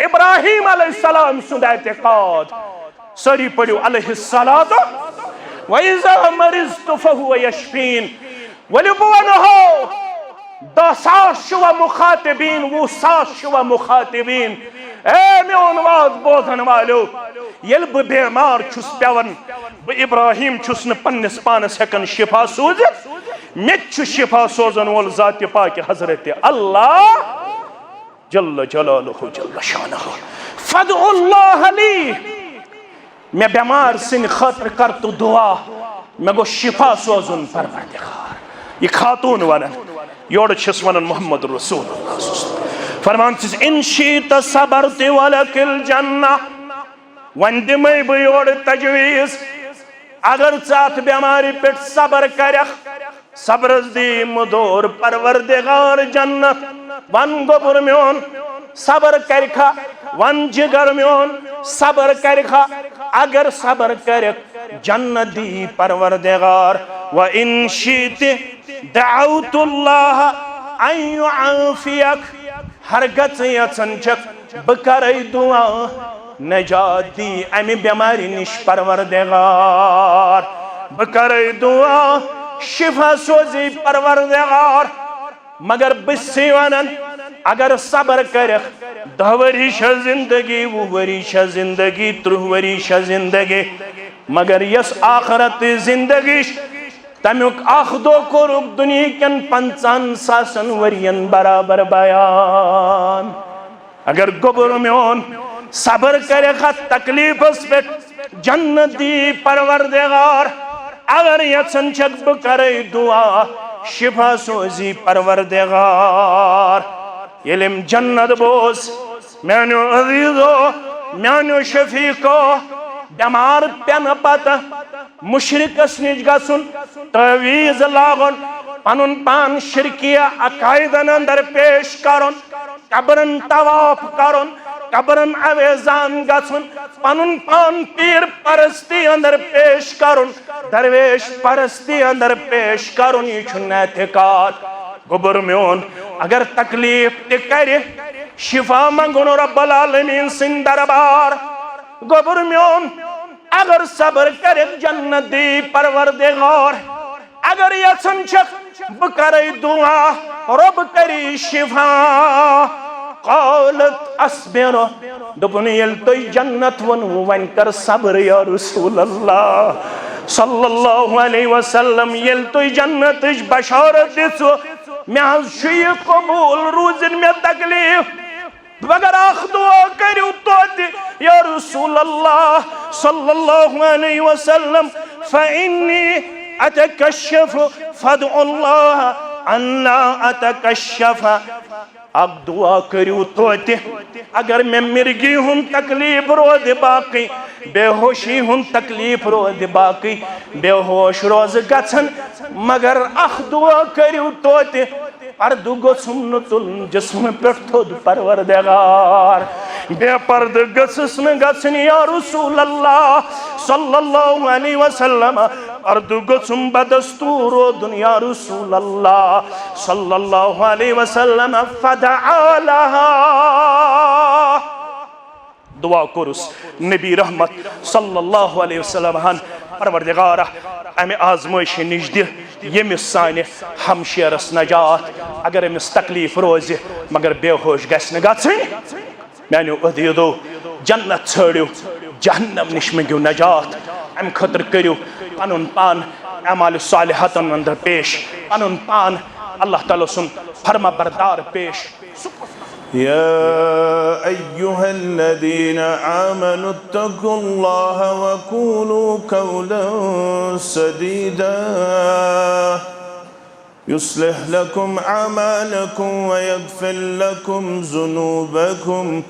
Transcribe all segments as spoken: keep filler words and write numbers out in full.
ابراہیم علیہ السلام سُنٛد اعتقاد۔ سٲری پٔرِو علیہ الصلوۃ، وَإِذَا مَرِضْتُ فَهُوَ يَشْفِينِ۔ ؤلِو بہٕ وَنہٕ ہو، دَہ ساس چھِ وۄنۍ مُخاطبیٖن، وُہ ساس چھِ وۄنۍ مُخاطبیٖن۔ اے میون وعظ بوزن والیو، ییٚلہِ بہٕ بٮ۪مار چھُس پٮ۪وان، بہٕ ابراہیم چھُس نہٕ پننِس پانس ہٮ۪کان شفا سوٗزِتھ، مےٚ تہِ چھُ شفا سوزن وول ذاتِ پاکِ حضرت اللہ جل جلالہ جل شانہ۔ فادعوا اللہ لی، مےٚ بٮ۪مار سٕنٛدِ خٲطرٕ کر تو دعا، مےٚ گوٚژھ شفا سوزُن پروردگار۔ یہِ خاتوٗن ونان، یورٕ چھِس ونان محمد رسول اللہ صلی اللہ علیہ وسلم۔ فرمان چھِس، ان شئت صبرت ولک الجنہ۔ وۄنۍ دِمے بہٕ یورٕ تجویٖز، اگر ژٕ اتھ بٮ۪مارِ پٮ۪ٹھ صبر کرکھ، صبرس دی مدور پروردگار جنت۔ ون گوٚبُر میون، صبر کرکھا؟ ون جگر میون، صبر کرکھا؟ اگر صبر کرکھ، جنت دی پروردگار۔ وان شئت دعوت اللہ ان یعافیک، ہرگژ یژھان چھکھ بہٕ کرے دعا، نجات دی امہِ بٮ۪مارِ نِش پروردگار، بہٕ کرے دعا، شفا سوزی پروردگار۔ مگر بہٕ چھُسے ونان، اگر صبر کرکھ، دہ ؤری چھےٚ زندگی، وُہ ؤری چھےٚ زندگی، ترٕٛہ ؤری چھےٚ زندگی، مگر یۄس آخرت زندگی چھِ، تمیُک اکھ دۄہ کوٚرُکھ دُنیہکٮ۪ن پنژاہن ساسن ؤرین برابر بیان۔ اگر گوٚبُر میون صبر کرکھ اتھ تکلیفس پٮ۪ٹھ، جنت دی پروردگار۔ اگر یژھان چھکھ بہٕ کرے دعا، شفا سوزی پروردگار۔ ییٚلہِ أمۍ جنت بوز، میانیو عزیزو، میانیو شفیقو، بٮ۪مار پٮ۪نہٕ پتہٕ مشرکس نِش گژھُن، تعویذ لاگُن، پنُن پان شرکیہ عقائدن اندر پیش کرُن، قبرن طواف کرُن، قبرن آویزان گژھُن، پنُن پان پیٖر پرستی اندر پیش کرُن، درویش پرستی اندر پیش کرُن، یہِ چھُنہٕ اعتقاد۔ گوٚبُر میون، اگر تکلیف تہِ کرِ، شفا منگُن رب العالمین سٕنٛدِ دربار۔ گوٚبُر میون، اگر صبر کرکھ، جنت دی پروردگار۔ اگر یژھان چھکھ بہٕ کرے دعا، رب کری شفا۔ قالت اصبر، دوٚپُن، ییٚلہِ تۄہہِ جنت ووٚنوٕ، وۄنۍ کر صبر یا رسول اللہ صلی اللہ علیہ وسلم، ییٚلہِ تۄہہِ جنتٕچ بشارت دِژوٕ، مےٚ حظ چھُ یہِ قبوٗل، روٗزِن مےٚ تکلیف، مگر اکھ دعا کٔرِو توتہِ یا رسول اللہ صلی اللہ علیہ وسلم، فإني أتكشف فادع الله ألا أتكشف۔ اکھ دعا کٔرِو توتہِ، اگر مےٚ مرگی ہُنٛد تکلیف روزِ باقٕے، بے ہوشی ہُنٛد تکلیف روزِ باقٕے، بے ہوش روزٕ گژھن، مگر اکھ دعا کٔرِو توتہِ، پردٕ گوٚژھُم نہٕ تُلُن جسمہٕ پٮ۪ٹھ تھوٚد پروردگار۔ بے پردٕ گٔژھٕس نہٕ گژھٕنۍ یا رسول اللہ صلی اللہ علیہ وسلم۔ پردٕ گوٚژھُم بدستور روزُن یا رسول اللہ صلی اللہ علیہ وسلم۔ فدعا لها۔ دعا کوٚرُس نبی رحمت صلی اللہ علیہ وسلم ہن، پروردگارا، امہِ آزمٲیشہِ نِش دِ ییٚمِس سانہِ ہمشیرس نجات، اگر أمِس تکلیف روزِ مگر بے ہوش گژھِ نہٕ گژھٕنۍ۔ میانیو عزیزو، جنت ژھٲڑِو، جہنم نِش مٔنگِو نجات۔ امہِ خٲطرٕ کٔرِو پنُن پان اعمال صالحاتن اندر پیش، پنُن پان اللہ تعالیٰ سُنٛد فرما بردار پیش۔ يا أيها الذين آمنوا اتقوا الله وقولوا قولا سديدا يصلح لكم أعمالكم ويغفر لكم ذنوبكم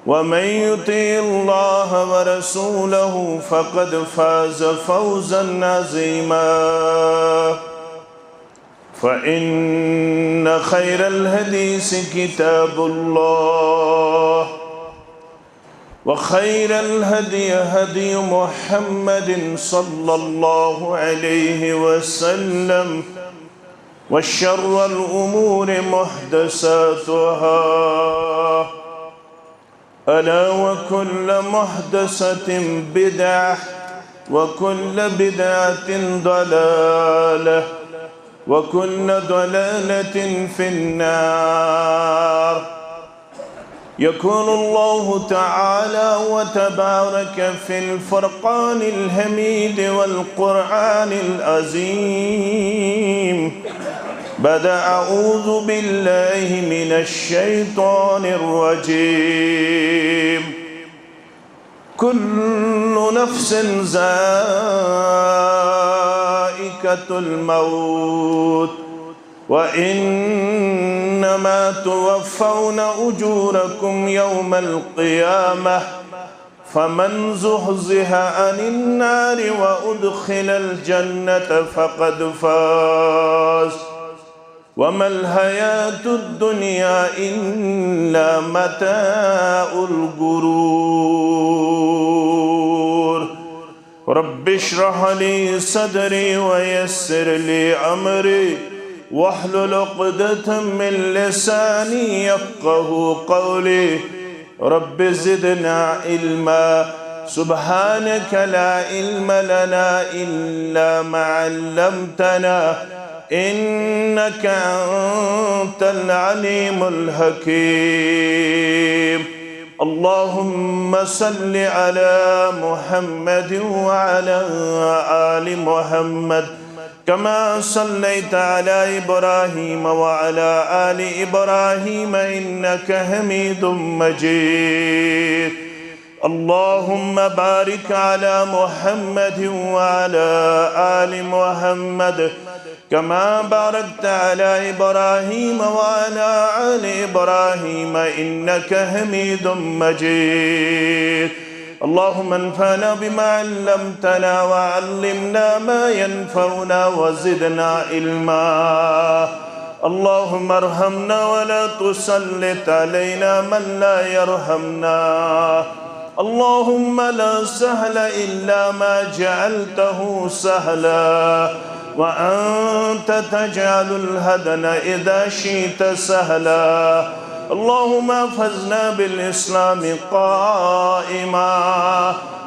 ومن يطع الله ورسوله فقد فاز فوزا عظيما. فإن خير الحديث كتاب الله، وخير الهدي هدي محمد صلى الله عليه وسلم، وشر الأمور محدثاتها، ألا وكل محدثة بدعة، وكل بدعة ضلالة، وكل ضلالة في النار. يقول الله تعالى وتبارك في الفرقان الحميد والقرآن العظيم بعد أعوذ بالله من الشيطان الرجيم. كل نفس ذائقة الموت، وإنما توفون أجوركم يوم القيامة، فمن زحزح عن النار وأدخل الجنة فقد فاز، وما الحياة الدنيا إلا متاع الغرور. رب اشرح لي صدري ويسر لي أمري واحلل عقدة من لساني يفقه قولي. رب زدنا علما. سبحانك لا علم لنا إلا ما علمتنا، إنك أنت العليم الحكيم. اللهم صل على محمد وعلى آل محمد، كما صليت على إبراهيم وعلى آل إبراهيم إنك حميد مجيد. اللهم بارك على محمد وعلى آل محمد، كما باركت على إبراهيم وعلى آل إبراهيم إنك حميد مجيد. اللهم انفعنا بما علمتنا وعلمنا ما ينفعنا وزدنا علما. اللهم ارحمنا ولا تسلط علينا من لا يرحمنا. اللهم لا سهل إلا ما جعلته سهلا، وأنت تجعل الحزن إذا شئت سهلا. اللهم احفظنا بالإسلام قائما،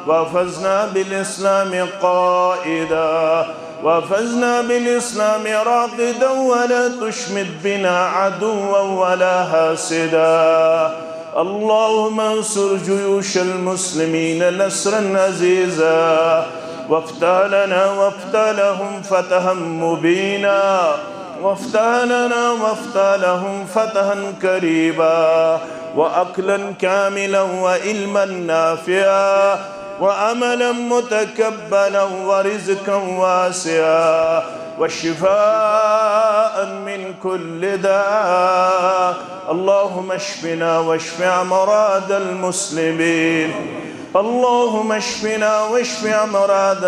واحفظنا بالإسلام قائدا، واحفظنا بالإسلام راقدا، ولا تشمت بنا عدوا ولا حاسدا. اللهم انصر جيوش المسلمين نصرا عزيزا، وافتح لنا وافتح لهم فتحا مبينا، وافتح لنا وافتح لهم فتحا قريبا، وعقلا كاملا وعلما نافعا، وعملا متقبلا ورزقا واسعا وشفاء من كل داء. اللهم اشفنا واشف أمراض المسلمين. اللهم اشفنا واشف أمراض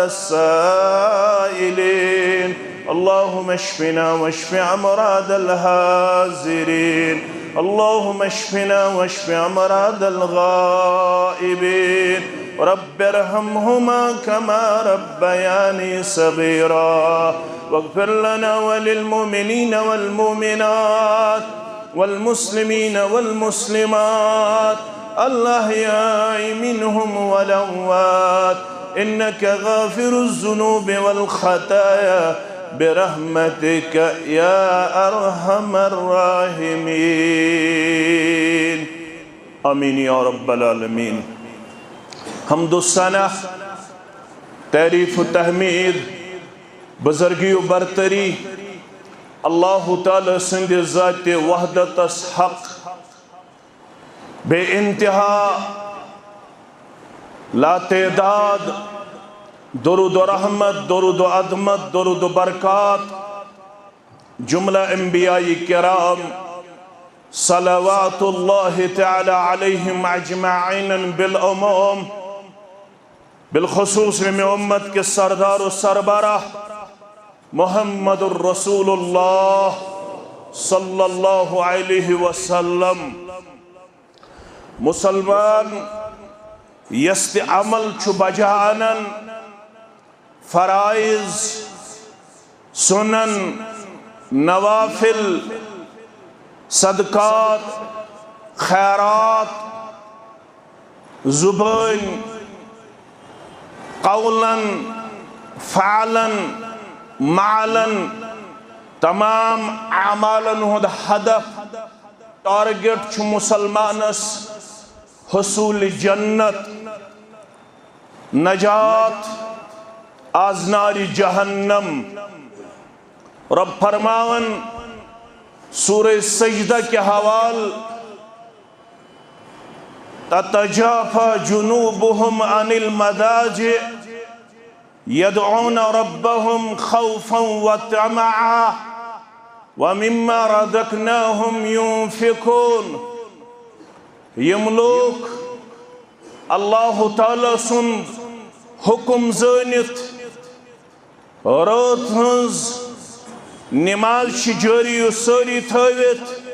السائلين. اللهم اشفنا واشف أمراض الحاضرين. اللهم اشفنا واشف أمراض الغائبين. رب ارحمهما كما ربياني صغيرا. واغفر لنا وللمؤمنين والمؤمنات والمسلمين والمسلمات الأحياء منهم والأموات، إنك غافر الذنوب والخطايا برحمتك يا أرحم الراحمين. آمين يا رب العالمين. حمد و ثنا، تعریف و تحمید، بزرگی و برتری اللہ تعالیٰ سٕنٛدِ ذاتِ وحدتس حق، بے انتہا، لاتعداد درود و رحمت، درود و عظمت، درود و برکات، جملہ انبیاء کرام صلوات اللہ تعالیٰ علیہم اجمعین بالعموم، بالخصوص میانہِ امت کے سردار و سربراہ محمد الرسول اللہ صلی اللہ علیہ وسلم۔ مسلمان یس تہِ عمل چھُ بجا انان، فرائض، سنن، نوافل، صدقات، خیرات، زبٲنۍ، قولن، فعلن، معلن، تمام اعمالن ہُنٛد ہدف، ٹارگٹ چھُ مسلمانس حصول جنت، نجات از نار جہنم۔ رب فرماون سورہ سجدہ کے حوال، تتجافى جنوبهم عن المضاجع يدعون ربهم خوفا وطمعا ومما رزقناهم ينفقون۔ یم لوک اللہ تعالیٰ سُنٛد حکم زٲنِتھ رٲژ ہٕنٛز نماز چھِ جٲری و سٲری تھٲوِتھ،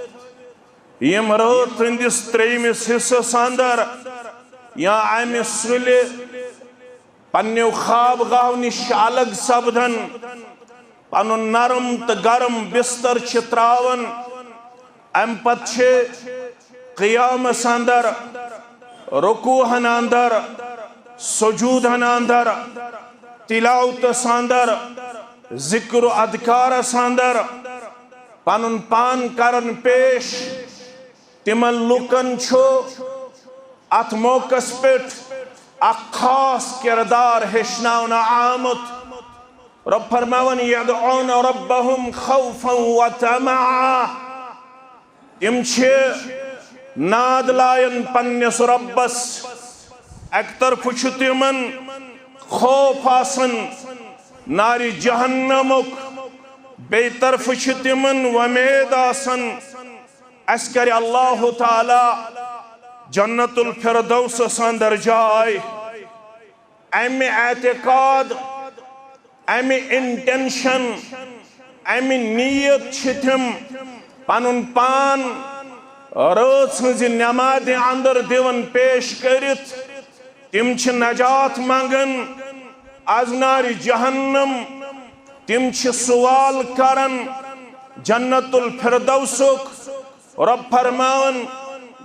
یم رٲژ ہٕنٛدِس ترٛیٚیِمِس حصس اندر یا امہِ سُلہِ پننیو خواب گاہو نِش چھِ الگ سپدان، پنُن نرم تہٕ گرم بستر چھِ تراوان، امہِ پتہٕ چھِ قیامس اندر، رکوعن اندر، سجودن اندر، تلاوتس اندر، ذکر و اذکارس اندر پنُن پان کران پیش۔ تِمن لوٗکن چھُ اتھ موقعس پٮ۪ٹھ اکھ خاص کردار ہیٚچھناونہٕ آمُت۔ رب فرماوان، "يدعون ربهم خوفا وطمعا"۔ تِم چھِ ناد لایان پننِس رۄبس۔ اکہِ طرفہٕ چھُ تِمن خوف آسان نارِ جہنمُک، بیٚیہِ طرفہٕ چھِ تِمن وۄمید آسان اسہِ کرِ اللہ تعالیٰ جنت الفردوسس اندر جاے۔ امہِ اعتقاد، امہِ انٹینشن، امہِ نیت چھِ تِم پنُن پان رٲژ ہٕنزِ نمازِ اندر دِوان پیش کٔرِتھ۔ تِم چھِ نجات منگان از نارِ جہنم۔ تِم چھِ سوال کران جنت الفردوسُک۔ رب فرماوان،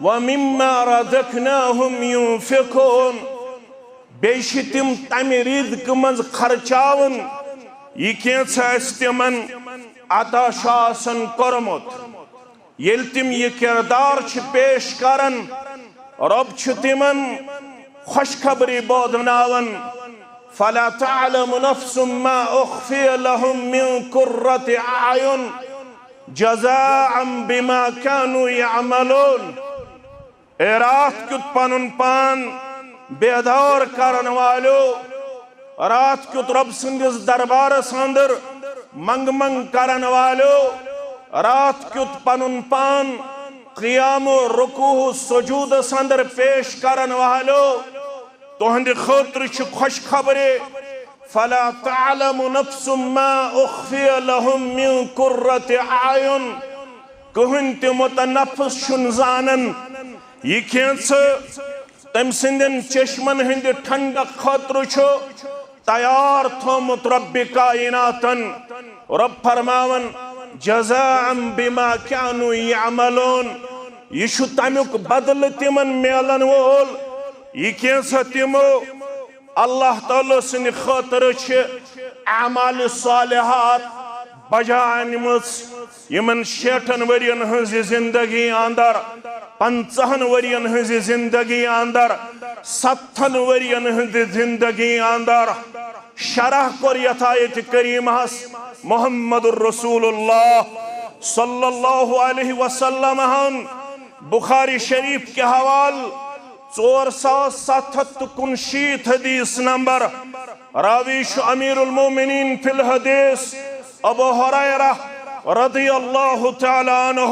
"ومما رزقناهم ينفقون"۔ بیٚیہِ چھِ تِم تمہِ رزقہٕ منٛز خرچاوان، یہِ کینٛژھا اسہِ تِمن عطا چھُ آسان کوٚرمُت۔ ییٚلہِ تِم یہِ کردار چھِ پیش کران، رب چھُ تِمن خوشخبری بوزناوان، "فلا تعلم نفس ما اخفی لهم من قرة اعین جزاء بما كانوا يعملون"۔ اے راتھ کیُتھ پنُن پان بیدار کرن والیو، راتھ کیُتھ رب سٕنٛدِس دربارس اندر منگ منگ کرن والیو، راتھ کیُتھ پنُن پان قیام و رکوع و سجودس اندر پیش کرن والیو، تُہنٛدِ خٲطرٕ چھِ خوشخبری، "فلا تعلم نفس ما اخفی لهم من قرة اعین"۔ کٕہٕنۍ تہِ متنفس چھُنہٕ زانان یہِ کینٛژھٕ تٔمۍ سٕنٛدٮ۪ن چشمن ہٕنٛدِ ٹھنڈک خٲطرٕ چھُ تیار تھومُت رب کائناتن۔ رب فرماوان، "جزاء بما كانوا يعملون"۔ یہِ چھُ تمیُک بدلہٕ تِمن میلن وول۔ یہِ کینٛژھا تِمو اللہ تعالیٰ سٕنٛدِ خٲطرٕ چھِ اعمال صالحات بجا أنمٕژ۔ یِمن شیٹھن ؤرین ہٕنٛزِ زندگی اندر، پنژاہن ؤرین ہٕنٛزِ زندگی اندر، ستتھن ؤرین ہٕنٛزِ زندگی اندر شرح کوٚر یتھ آیت کریمہس محمد رسول اللہ صلی اللہ علیہ وسلم ہن۔ بخاری شریف کے حوال ژور ساس ستھ ہتھ تہٕ کُنشیٖتھ حدیث نمبر۔ راوی چھُ امیر المومنین فی الحدیث ابو ہریرہ رضی اللہ تعالی عنہ۔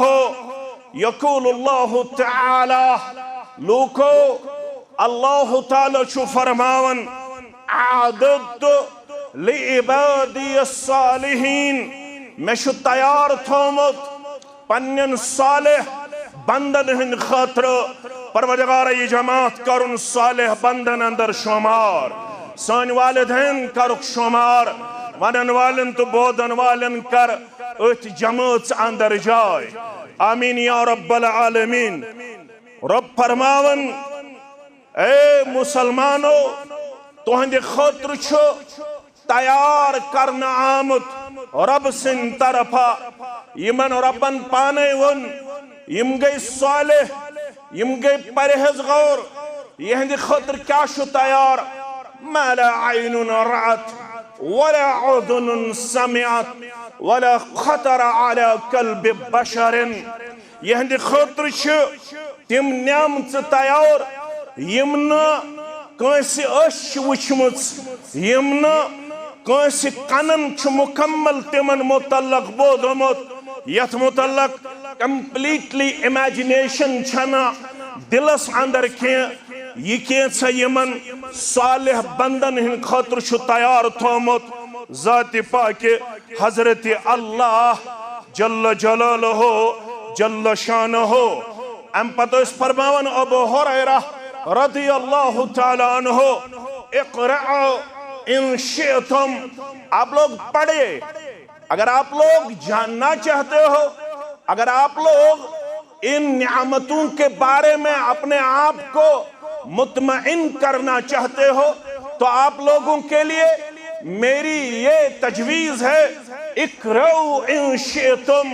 یقول اللہ تعالی، لوکو، اللہ تعالی چھُ فرماوان، "اعددت لعبادی الصالحین"، مےٚ چھُ تیار تھومُت پننٮ۪ن صالح بندن ہٕنٛدِ خٲطرٕ۔ پروردگارا، یہِ جماعت کرُن صالح بندن اندر شمار، سٲنۍ والدین کرُکھ شمار، ونن والٮ۪ن تہٕ بوزن والٮ۪ن کر أتھۍ جمٲژ اندر جاے۔ آمین یا رب العالمین۔ رب فرماوان، اے مسلمانو، تُہنٛدِ خٲطرٕ چھُ تیار کرنہٕ آمُت رۄب سٕنٛدِ طرفہٕ۔ یِمن رۄبن پانے ووٚن، یِم گٔے صالح، یِم گٔے پرہیزگار، یِہنٛدِ خٲطرٕ کیٛاہ چھُ تیار؟ ما لا عین رأت ولا اذن سمعت ولا خطر على قلب بشر۔ یِہنٛدِ خٲطرٕ چھِ تِم نعمژٕ تیار، یِم نہٕ کٲنٛسہِ أچھ چھِ وٕچھمٕژ، یِم نہٕ کٲنٛسہِ کَنَن چھُ مُکمل تِمن مُتعلق بوٗزمُت، یَتھ مُتعلق completely imagination چھَنہٕ دِلس اندر کینٛہہ۔ یہِ کینٛژھا یِمن صالح بندن ہٕنٛدِ خٲطرٕ چھُ تیار تھوٚومُت ذاتِ پاکہِ حضرت اللہ جل جلالہ، جل شانہ۔ امہِ پتہٕ ٲسۍ فرماوان ابو ہریرہ رضی اللہ تعالیٰ عنہ، اقرأ ان شئتم، آپ لوگ پڑھے، اگر آپ لوگ جاننا چاہتے ہو، اگر آپ لوگ ان نعمتوں کے بارے میں اپنے آپ کو مطمئن کرنا چاہتے ہو، تو آپ لوگوں کے لیے میری یہ تجویز ہے، اقرأوا ان شئتم۔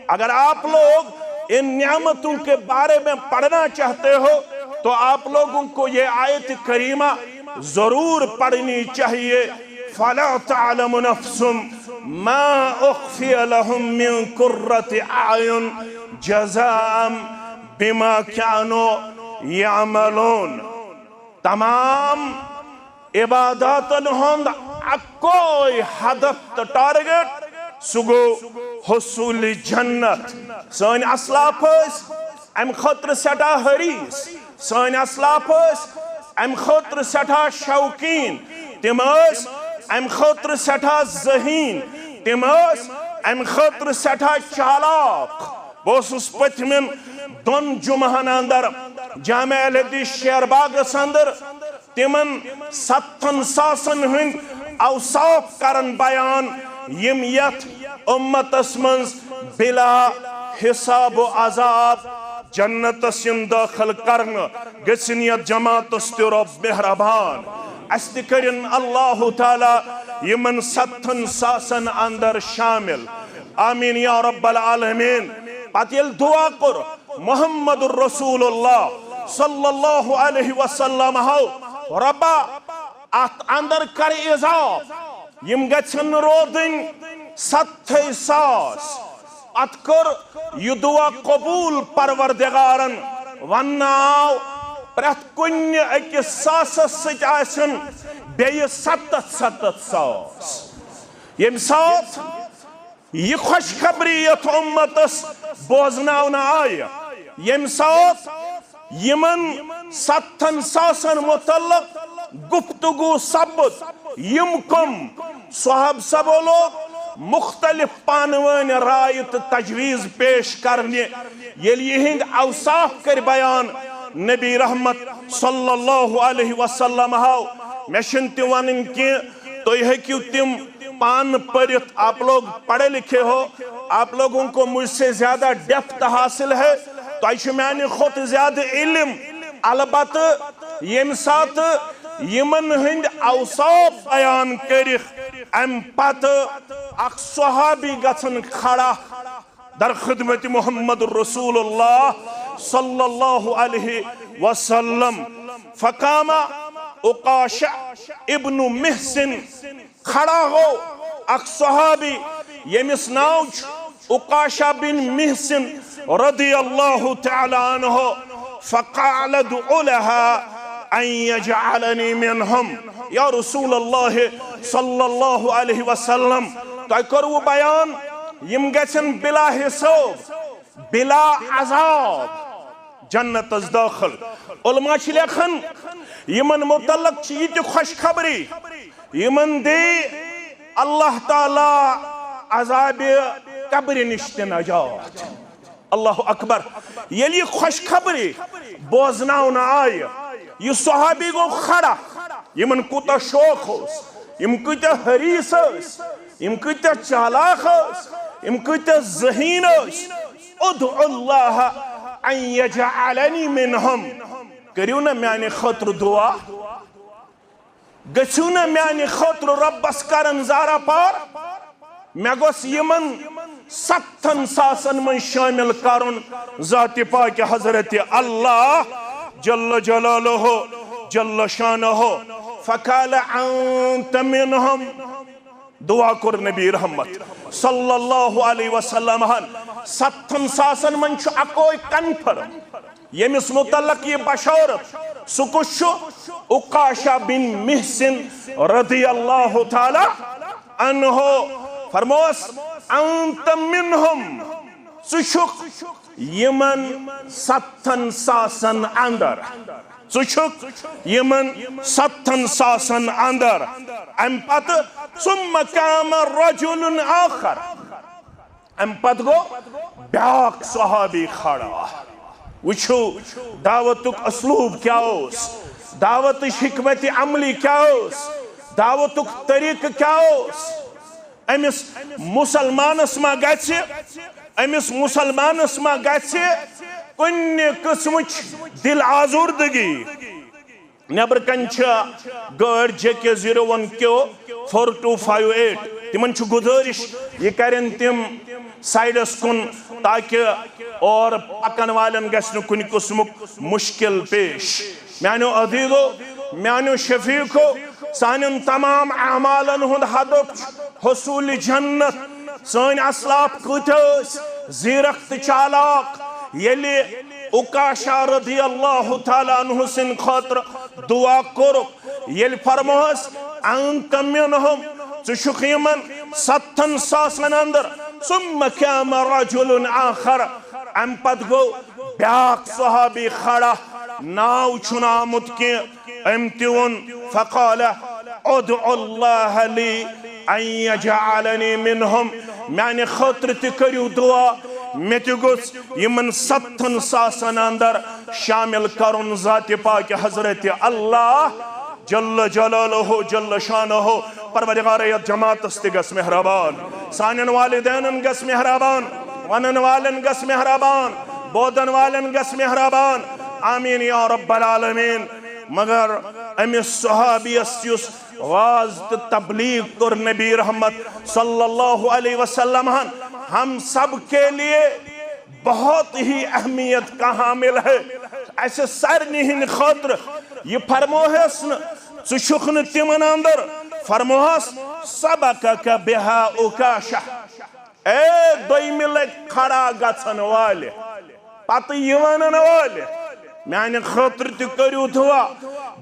اگر آپ لوگ ان نعمتوں کے بارے میں پڑھنا چاہتے ہو، تو آپ لوگوں کو یہ آیت کریمہ ضرور پڑھنی چاہیے۔ فلا تعلم نفس ما اخفی لهم من قرة اعین جزاء بما كانوا يعملون۔ تمام عباداتن ہُنٛد اکوے ہدف تہٕ target، سُہ گوٚو حصوٗلِ جنت۔ سٲنۍ اسلاف ٲسۍ امہِ خٲطرٕ سٮ۪ٹھاہ حریص، سٲنۍ اسلاف ٲسۍ امہِ خٲطرٕ سٮ۪ٹھاہ شوقیٖن، تِم ٲسۍ امہِ خٲطرٕ سٮ۪ٹھاہ ذہیٖن، تِم ٲسۍ امہِ خٲطرٕ سٮ۪ٹھاہ چالاک۔ بہٕ اوسُس پٔتمٮ۪ن دۄن جمعہن اندر جامع اہل حدیث شیر باغس اندر تِمن ستتھن ساسن ہٕنٛدۍ اوصاف کرن بیان، یِم یتھ امتس منٛز بلا حساب و عذاب جنتس یِن دٲخل کرنہٕ، گٔژھِن یتھ جماعتس تہِ رۄب مہربان۔ اسہِ تہِ کٔرِن اللہ تعالیٰ یِمن ستتھن ساسن اندر شامل۔ آمین یا رب العالمین۔ پتہٕ ییٚلہِ دعا کوٚر محمد رسول اللہ صلی اللہ علیہ وسلم ہو، رۄبا، اتھ اندر کر اضافہٕ، یِم گژھن نہٕ روزٕنۍ ستتھے ساس۔ اتھ کوٚر یہِ دعا قبول پروردگارن، وننہٕ آو پرٛٮ۪تھ کُنہِ أکِس ساسس سۭتۍ آسن بیٚیہِ ستتھ ستتھ ساس۔ ییٚمہِ ساتہٕ یہِ خۄشخبری یتھ امتس بوزناونہٕ آیہِ، ییٚمہِ ساتہٕ یِمن ستتھن ساسن متعلق گفتگو سپُد، یِم کم صحابہ سبو لوگ مختلف پانہٕ وٲنۍ رایہِ تہٕ تجویز پیش کرنہِ، ییٚلہِ یِہنٛدۍ اوصاف کٔرۍ بیان نبی رحمت صلی اللہ علیہ وسلم ہو۔ مےٚ چھُنہٕ تہِ ونٕنۍ کینٛہہ، تُہۍ ہیٚکِو تِم پانہٕ پٔرِتھ، آپ لوگ پڑھے لکھے ہو، آپ لوگوں کو مجھ سے زیادہ ڈیپتھ حاصل ہے، تۄہہِ چھُ میانہِ کھۄتہٕ زیادٕ علم۔ البتہٕ ییٚمہِ ساتہٕ یِمن ہٕنٛدۍ اوصاف بیان کٔرِکھ، امہِ پتہٕ اکھ صحابی گژھن کھڑا در خدمت محمد رسول اللہ صلی اللہ علیہ وسلم۔ فقام عکاشہ ابن محصن، کھڑا گوٚو اکھ صحابی، ییٚمِس ناو چھُ عکاشہ بن محصن رضی اللہ تعالیٰ عنہ، فقال ادع لها ان يجعلني منهم۔ یا رسول اللہ صلی اللہ علیہ وسلم، تۄہہِ کوٚروٕ بیان، یِم گژھن بلا حساب، بلا عذاب جنتس دٲخل۔ علماء چھِ لیکھان، یِمن متعلق چھِ یہِ تہِ خۄشخبری، یِمن دِ اللہ تعالیٰ عذابِ قبرِ نِش تہِ نجات۔ اللہ اکبر۔ ییٚلہِ یہِ خۄشخبری بوزناونہٕ آیہِ، یہِ صحابی گوٚو کھڑا۔ یِمن کوٗتاہ شوق اوس، یِم کۭتیاہ حریص ٲسۍ، یِم کۭتیاہ چالاک ٲسۍ، یِم کۭتیاہ ذہین ٲسۍ۔ ادع اللہ ان یجعلنی منہم۔ کٔرِو نا میانہِ خٲطرٕ دُعا، گٔژھِو نا میانہِ خٲطرٕ رۄبس کرن زارا پار۔ مےٚ گوٚژھ یِمن ستتھن ساسن منٛز شٲمِل کرُن ذاتِ پاکِ حضرت اللہ جل جلالہ جل شانہ۔ فقال انت منهم۔ دعا کوٚر نبی رحمت صلی اللہ علیہ وسلم ہن۔ ستتھن ساسن منٛز چھُ اکوے کنفرم، ییٚمِس متعلق یہِ بشارت، سُہ کُس چھُ؟ عکاشہ بن محصن رضی اللہ تعالی عنہ۔ فرموس، انت منهم، ژٕ چھُکھ یِمن ستتھن ساسن اندر۔ ژٕ چھُکھ یِمن ستتھن ساسن اندر۔ امہِ پتہٕ، ثم قام رجل آخر۔ امہِ پتہٕ گوٚو بیاکھ صحابی کھڑا۔ وٕچھِو، دعوتُک اسلوب کیٛاہ اوس، دعوتٕچ حکمت عملی کیٛاہ اوس، دعوتُک طریقہٕ کیٛاہ اوس۔ أمِس مسلمانس ما گژھِ، أمِس مسلمانس ما گژھِ کُنہِ قٕسمٕچ دِل آزوردگی؟ نیبر کن چھِ گٲڑۍ J K zero one Q four two five eight, تِمن چھُ گُزٲرِش، یہِ کرن تِم سایڈس کُن، تاکہ اور پکن والٮ۪ن گژھِ نہٕ کُنہِ قٕسمُک مشکل پیش۔ میانیو عزیزو، میانیو شفیقو، سانٮ۪ن تمام اعمالن ہُنٛد ہدف چھُ حصوٗلِ جنت۔ سٲنۍ اسلاف کۭتۍ ٲسۍ زیرک تہٕ چالاک، ییٚلہِ عکاشہ رضی اللہ تعالیٰ عنہ سٕنٛدِ خٲطرٕ دعا کوٚرُکھ، ییٚلہِ فرموہس، انت منهم، ژٕ چھُکھ یِمن ستتھن ساسن اندر۔ ثم قام رجل آخر، امہِ پتہٕ گوٚو بیاکھ صحابی کھڑا، ناو چھُنہٕ آمُت کینٛہہ، أمۍ تہِ ووٚن، فقال، ادعوا الله لي ان يجعلني منهم، میانہِ خٲطرٕ تہِ کٔرِو دُعا، مےٚ تہِ گوٚژھ یِمن ستتھن ساسن اندر شامل کرُن ذاتِ پاکِ حضرت اللہ جل جلالہ جل شانہ۔ پروردگار، یتھ جماعتس تہِ گژھ مہربان، سانٮ۪ن والدینن گژھ مہربان، ونن والٮ۪ن گژھ مہربان، بوزن والٮ۪ن گژھ مہربان۔ آمین یا رب العالمین۔ مگر أمِس صحابیس یُس واز تہٕ تبلیغ کوٚر نبی رحمت صلی اللہ علیہ وسلم ہن، ہم سب کے لیے بہت ہی اہمیت کا حامل ہے۔ اسہِ سارنٕے ہٕنٛدِ خٲطرٕ۔ یہِ فرموہس نہٕ، ژٕ چھُکھ نہٕ تِمن اندر، فرموہس، سبقک بها عکاشہ۔ اے دوٚیمہِ لٹہِ کھڑا گژھن والہِ، پتہٕ یہِ ونن والہِ، میانہِ خٲطرٕ تہِ کٔرِو دُعا،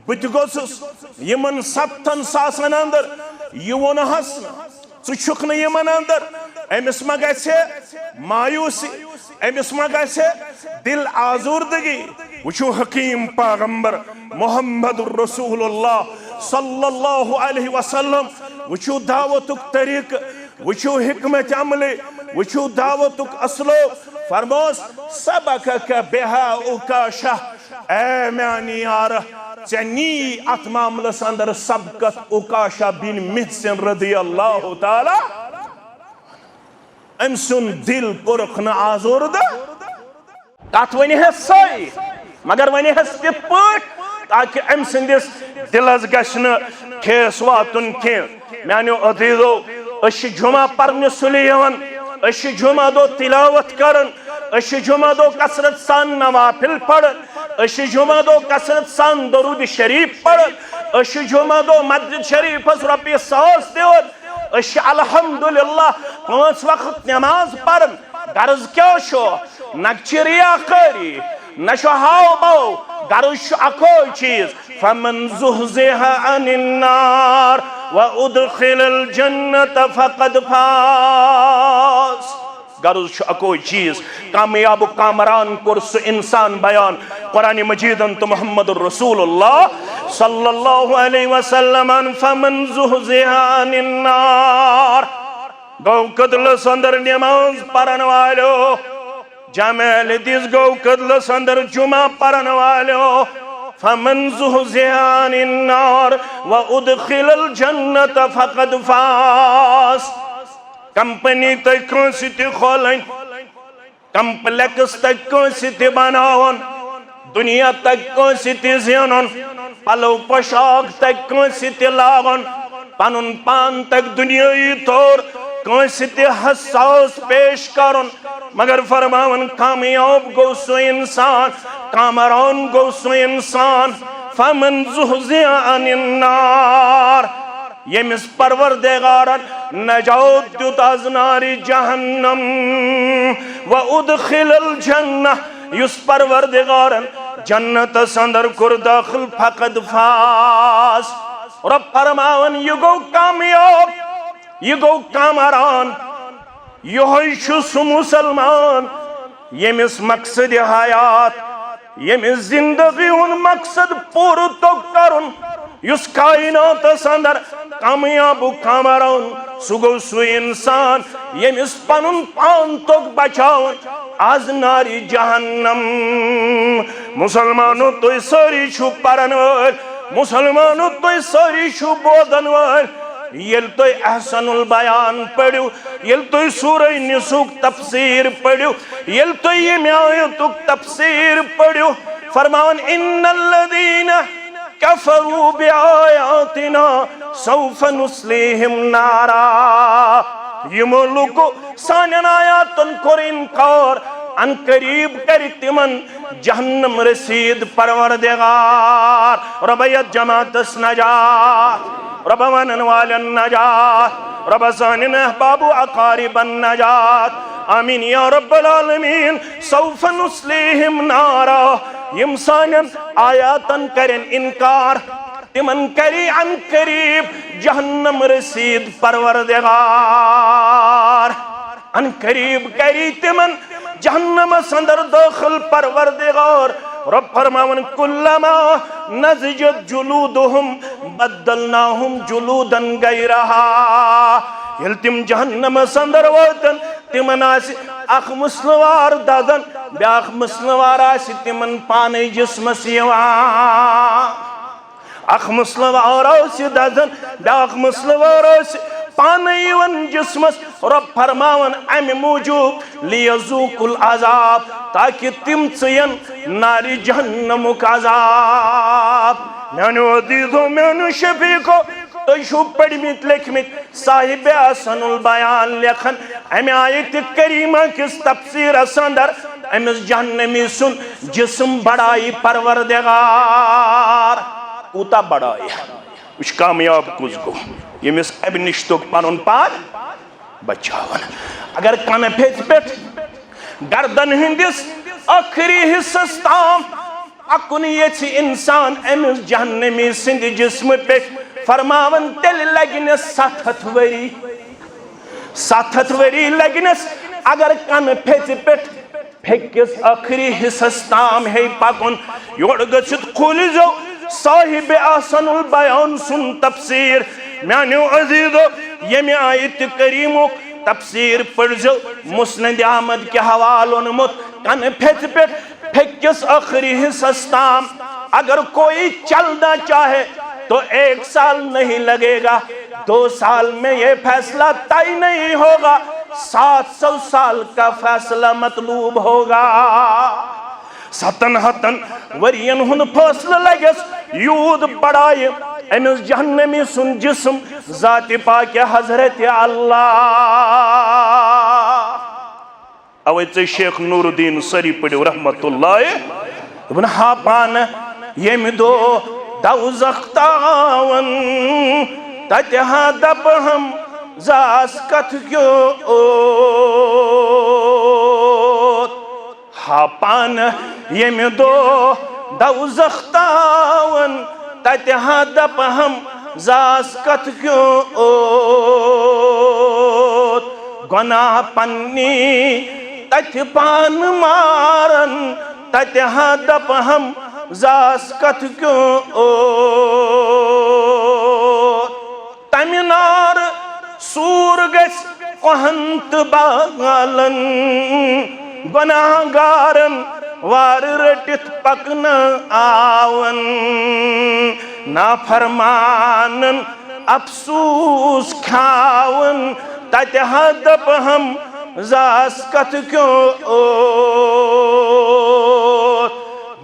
بہٕ تہِ گوٚژھُس یِمن ستتھن ساسن اندر۔ یہِ ووٚنہس نہٕ، ژٕ چھُکھ نہٕ یِمن اندر، أمِس ما گژھِ مایوسی، أمِس ما گژھِ دِل آزوردگی؟ وٕچھِو حکیٖم پیغمبر محمد رسول اللہ صلی اللہ علیہ وسلم، وٕچھِو دعوتُک طریقہٕ، وٕچھِو حکمت عملی، وٕچھِو دعوتُک اسلوب۔ فرموس، سبقک بها عکاشہ، اے میانہِ یارٕ، ژےٚ نی اتھ معاملس اندر سبقت عکاشہ بن محصن رضی اللہ تعالیٰ۔ أمۍ سُنٛد دِل کوٚرُکھ نہٕ آزوردٕ۔ کتھ ونہِ ہس سۄے، مگر ونہِ ہس تِتھ پٲٹھۍ تاکہ أمۍ سٕنٛدِس دِلس گژھِ نہٕ ٹھیس واتُن کینٛہہ۔ میانیو عزیزو، أسۍ چھِ جمعہ پرنہِ سُلہِ یِوان، أسۍ چھِ جمعہ دۄہ تلاوت کران، أسۍ چھِ جمعہ دۄہ کثرت سان نوافل پران، أسۍ چھِ جمعہ دۄہ کثرت سان درود شریف پران، أسۍ چھِ جمعہ دۄہ مسجد شریفس رۄپیہِ ساس دِوان، أسۍ چھِ الحمدللہ پانٛژھ وقت نماز پران۔ غرض کیٛاہ چھُ؟ نہ چھِ ریاکٲری، نہ چھُ ہاو باو، غرض چھُ اکوے چیٖز، فمن زحزح عن النار وادخل الجنة فقد فاز۔ غرض چھُ اکوے چیٖز، کامیاب و کامران کوٚر سُہ انسان بیان قرآن مجیدن تہٕ محمد رسول اللہ صلی اللہ علیہ وسلمن، فمن زحزح عن النار۔ گوٚو قدلس اندر نماز پرن والو، جامع اہل حدیث گوٚو قدلس اندر جمعہ پرن والو، فمن زحزح عن النار وادخل الجنة فقد فاز۔ کمپنی تۄہہِ کٲنٛسہِ تہِ کھولٕنۍ، کمپلیکس تۄہہِ کٲنٛسہِ تہِ بناوُن، دنیا تک کٲنٛسہِ تہِ زینُن، پلو پوشاک تک کٲنٛسہِ تہِ لاگُن، پنُن پان تک دنیٲیی طور کٲنٛسہِ تہِ حساس پیش کرُن، مگر فرماوان، کامیاب گوٚو سُہ انسان، کامران گوٚو سُہ انسان، فمن زحزح عن النار، ییٚمِس پروردگارن نجات دیُت از نارِ جہنم، و ادخل الجنہ، یُس پروردگارن جنتس اندر کوٚر دٲخل، فقد فاز۔ رب فرماوان، یہِ گوٚو کامیاب، یہِ گوٚو کامران، یِہوٚے چھُ سُہ مُسلمان، ییٚمِس مقصدِ حیات، ییٚمِس زندگی ہُنٛد مقصد پوٗرٕ توٚگ کرُن، یُس کائناتس اندر کامیاب و کامران، سُہ گوٚو سُہ انسان، ییٚمِس پنُن پان توٚگ بچاوُن از نارِ جہنم۔ مسلمانو، تُہۍ سٲری چھِو پرن وٲلۍ، مسلمانو، تُہۍ سٲری چھِو بوزن وٲلۍ۔ ییٚلہِ تُہۍ احسن البیان پٔرِو، ییٚلہِ تُہۍ سورہ نساءُک تفسیر پٔرِو، ییٚلہِ تُہۍ ییٚمہِ آیتُک تفسیر پٔرِو، فرماوان، ان الذین کفروا بآیاتنا سوف نصلیہم نارا۔ یِمو لوٗکو سانٮ۪ن آیاتن کوٚر انکار، ان قریب کرِ تِمن جہنم رسید پروردگار۔ رۄبہ، یتھ جماعتس نجات، رۄبہ، ونن والٮ۪ن نجات، رۄبہ، سانٮ۪ن احباب و اقاربن نجات۔ آمین یا رب العالمین۔ سوف نصلیہم نارا، یِم سانٮ۪ن آیاتن کرن انکار، تِمن کری ان قریب جہنم رسید پروردگار۔ ان قریب کری تِمن جہنمس اندر دٲخل پروردگار۔ رب فرماوان، کلما نضجت جلودہم بدلناہم جلودا غیرہا۔ ییٚلہِ تِم جہنمس اندر وٲتن، تِمن آسہِ اکھ مسلوار دزان، بیاکھ مسلوار آسہِ تِمن پانے جسمس یِوان۔ اکھ مسلوار آسہِ دزان، بیاکھ مسلوار آسہِ پانے یِوان جسمس۔ رب فرماوان، امہِ موٗجوٗب، لیذوقوا العذاب، تاکہ تِم ژٕین نارِ جہنمُک عذاب۔ میانیو عزیزو، میانیو شفیقو، تُہۍ چھِو پٔرمٕتۍ لیکھمٕتۍ، صاحب احسن البیان لیکھان، امہِ آیتِ کریمہ کِس تفسیرس اندر، أمِس جہنمی سُنٛد جسم بڑایہِ پروردگار۔ کوٗتاہ بڑایہِ؟ وٕچھ، کامیاب کُس گوٚو؟ ییٚمِس امہِ نِش توٚگ پنُن پان بچاوُن۔ اگر کنہٕ پھیژِ پٮ۪ٹھ گردن ہٕنٛدِس ٲخری حصس تام پکُن یژھِ انسان أمِس جہنمی سٕنٛدِ جسمہٕ پٮ۪ٹھ، فرماوان، تیٚلہِ لگنس ستھ ہتھ ؤری۔ ستھ ہتھ ؤری لگنس، اگر کنہٕ پھیژِ پٮ۪ٹھ پھیٚکِس ٲخری حصس تام ہے پکُن۔ یورٕ گٔژھِتھ کھوٗلۍ زیو صاحب احسن البیان سُنٛد تفسیر۔ میانیو عزیزو، ییٚمہِ آیتِ کریمُک تفسیر پٔرزیو، مسند احمد کہِ حوالہٕ اوٚنمُت، کنہٕ پھیٚژِ پٮ۪ٹھ پھیٚکِس ٲخری حصس تام۔ اگر کوئی چلنا چاہے تو ایک سال نہیں لگے گا، دو سال میں یہ فیصلہ طے نہیں ہوگا، سات سو سال کا فیصلہ مطلوب ہوگا۔ ستن ہتن ورین ہُنٛد فٲصلہٕ لگس، یوٗت بڑایہِ أمِس جہنمی سُنٛد جسم ذاتِ پاکِ حضرت اللہ۔ اوے ژے شیخ نور الدین سری پڑھو رحمت اللہ۔ دپان، ہا پانہٕ ییٚمہِ دۄہ دوزخ تاون، تتہِ ہا دپہٕ ہم زاس کتھ کیوت۔ ہا پانہٕ ییٚمہِ دۄہ دوزخ تاون، تتہِ ہا دپہٕ ہم زاس کتھ کیوت۔ گۄناہ پننی تتہِ پانہٕ مارن، تتہِ ہا دپہٕ ہم زاس کتھ کیوت۔ تمہِ نارٕ سوٗر گژھِ کوہن تہٕ بالن، گۄناہ گارن وارٕ رٔٹِتھ پکنہٕ آون۔ نافرمانن افسوٗس کھیاون، تتہِ ہا دپہٕ ہم زاس کتھ کیوت۔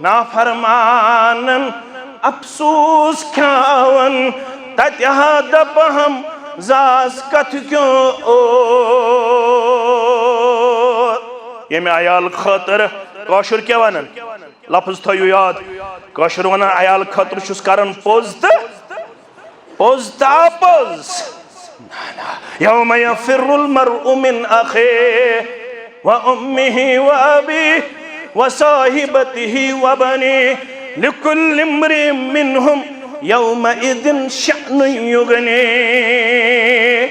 نافرمانن افسوس کھیاون، تتہِ ہا دپہم زاس کتھ کیوں اوت۔ ییٚمہِ عیال خٲطرٕ کٲشُر کیٛاہ ونان؟ لفظ تھٲیِو یاد، کٲشُر ونان عیال خٲطرٕ چھُس کران پوٚز تہٕ پوٚز تہٕ اپوٚز۔ یوم یفر المرء من اخیہ و امہ و ابیہ و صاحبتہ و بنیہ لکل امرئ منہم یومئذ شأن یغنیہ۔